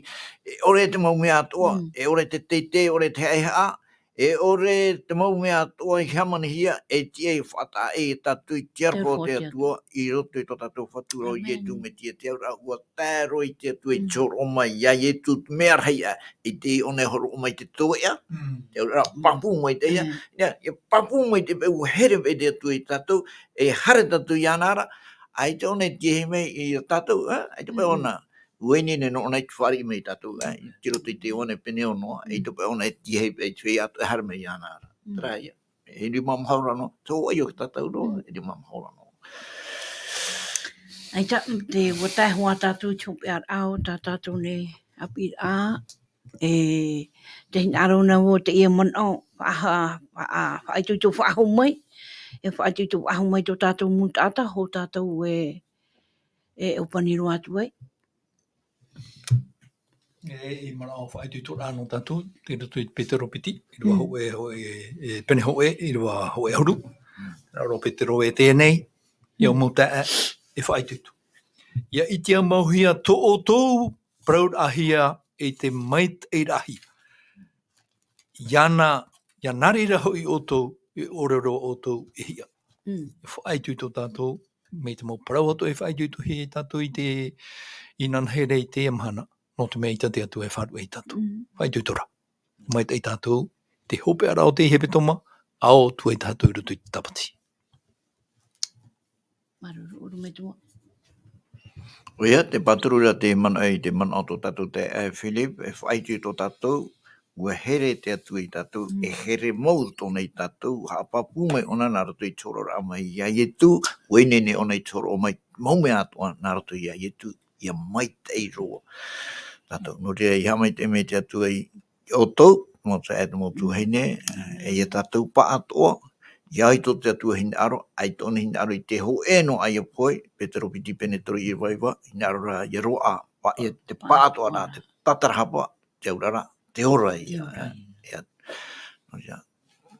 e ʻore te mau mea atoʻa, e ʻore te teitei, e ʻore te haʻehaʻa, e ʻore te mau mea atoʻa i hāmanihia, e tiʻa e faʻataʻa ai iā tātou i te aroha o te Atua, i roto i tō tātou Fatu ra ʻo Ietu Metia. Te auraʻa, ʻua tae roa i te Atua i te hōroʻa mai iā Ietu, te mea rahi aʻe, ʻaita i ʻō nei e hōroʻa mai i te toeʻa, te auraʻa pāpū maitaʻi ia, ʻia, ʻia pāpū maitaʻi paʻi, ʻua here paʻi te Atua iā tātou, e haere tātou iāna ra, ʻaita ʻōna e tīahi mai iā tātou, ā, ʻaita paʻi ʻōna, ʻua ineine noa ʻōna i te fāriʻi mai iā tātou, ā, i roto i te Ioane pene ono, ʻaita paʻi ʻōna e tīahi paʻi i te feiā atoʻa e haere mai iāna ra. Terā ia, e rima maha ra noa, te hōʻē o te tātou roa, e rima maha ra noa. ʻAita, te, ʻua tae hoʻi tātou i te hopeʻaraʻa o tā tātou nei ʻāpīraʻa, e, te hinaʻaro nā vau teie manaʻo, faʻa-, faʻa-, faʻaitoito faʻahou mai, e faʻaitoito faʻahou mai tō tātou mau taʻata, hou tātou e, e ʻōpani roa atu ai. E, i manaʻo faʻaitoitoraʻa nō tātou, tei roto i Petero piti, ʻīrava hōʻē, hōʻē, e, pene hōʻē, ʻīrava hōʻē ʻahuru. Nā ʻō ra Petero e teie nei, ʻia mau taeaʻe, e faʻaitoito. ʻIa ʻite mau hia tō ʻoutou parauraʻahia e te maitaʻiraʻahia. ʻIa nā, ʻia nā reira hoʻi ʻoutou, e ʻore roa ʻoutou e hiʻa. E faʻaitoito tātou, mai te mau parau atoʻa e faʻaitoitohia e tātou i te, inanahi ra i teie mahana, nō te mea ʻaita te Atua e faʻaruʻe ia tātou. Faʻaitoito ra. Maitaʻi tātou, te hopeʻaraʻa o te hepetoma, ʻa ʻō atu ai tātou i roto i te tāpati. Māuruuru, ʻorometua. ʻOia, te pāturu ra te manaʻo i te manaʻo tō tātou taeaʻe Philip, e faʻaitoito tātou, ʻua here te Atua ia tātou, e here mau tōna ia tātou, haʻapāpū mai ʻōna nā roto i te hōroʻaraʻa mai iā Ietu, ʻua ineine ʻōna i te hōroʻa mai, mau mea atoʻa nā roto iā Ietu, ʻia maitaʻi roa tātou. Nō reira, ʻia haʻamaitaʻi mai te Atua ia ʻoutou, mau taeaʻe, mau tuahine, e ia tātou pāʻatoʻa, ʻia ʻite tō te Atua hinaʻaro, ʻaita ʻōna hinaʻaro i te hōʻē noa aʻe ia pohe, Petero piti pene toru ʻīrava iva, hinaʻaro rā ʻia roaʻa, pā-, ʻia te pāʻatoʻaraʻa, te tātarahapa, te auraʻa, te ora ia. Te ora. Ia, nō reira,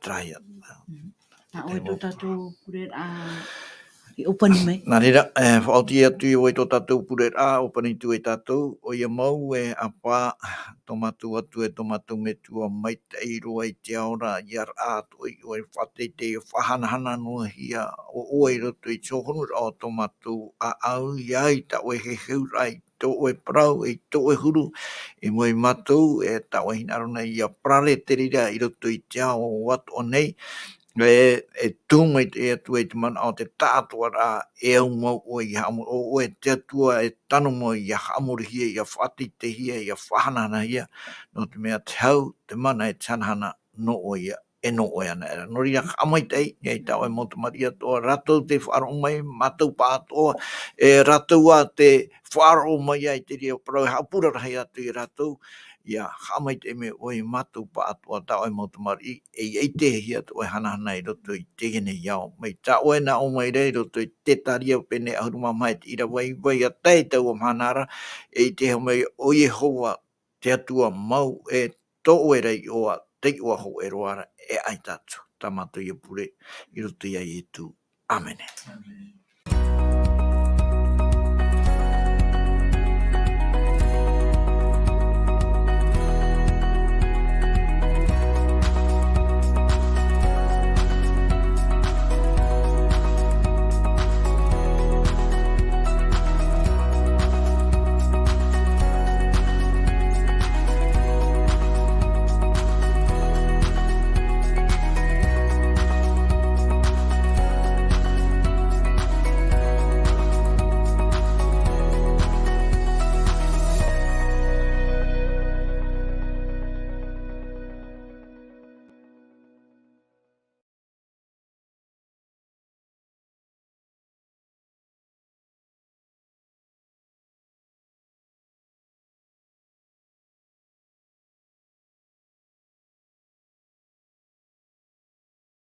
terā ia. Nā ʻoe tō tātou pureraʻa i ʻōpani mai. Nā reira, e, faʻaoti atu ia vau i tō tātou pureraʻa, ʻōpani atu ai tātou, ʻoia mau ē, ʻApā, tō mātou Atua e tō mātou Metua maitaʻi roa i te ao ra, ʻia raʻa atoʻa iā ʻoe, faʻateitei, faʻahanahana noa hia ʻo ʻoe i roto i te hōhonuraʻa o tō mātou ʻāʻau, ʻia au i tā ʻoe heheuraʻa, i tō ʻoe parau, i tō ʻoe huru, i mua ia mātou, e tā ʻoe hinaʻaro nei ʻia parare te reira i roto i te ao atoʻa nei, e, e tumu mai te Atua i te manaʻo o te taʻatoʻaraʻa, e au mau ʻoe ʻia haʻamori, ʻo ʻoe te Atua e tano mau ʻia haʻamorihia, ʻia faʻateiteihia, ʻia faʻahanahanahia, nō te mea te hau, te mana e te hanahana, nō ʻoe ia, e nō ʻoe anaʻe ra. Nō reira, haʻamaitaʻi, ʻia ʻite i tā ʻoe mau tamariʻi atoʻa, rātou tei faʻaroʻo mai, mātou pāʻatoʻa, e rātou ā tē faʻaroʻo mai ai i te reira parau, e haʻapurarahi atu ia rātou, ʻia haʻamaitaʻi mai ʻoe ia mātou pāʻatoʻa, tā ʻoe mau tamariʻi, e ʻia ʻitehia tō ʻoe hanahana i roto i teie nei ao. Mai tā ʻoe nā ʻō mai ra i roto i Zekaria pene ʻahuru mā maha i te ʻīrava iva, ʻia tae i taua mahana ra, e ʻitehia mai ʻo Iehova, te Atua mau, e tō ʻoe ra iʻoa, te iʻoa hōʻē roa ra, e ʻaita atu. Tā mātou ia pure, i roto iā Ietu. ʻĀmene. ʻĀmene.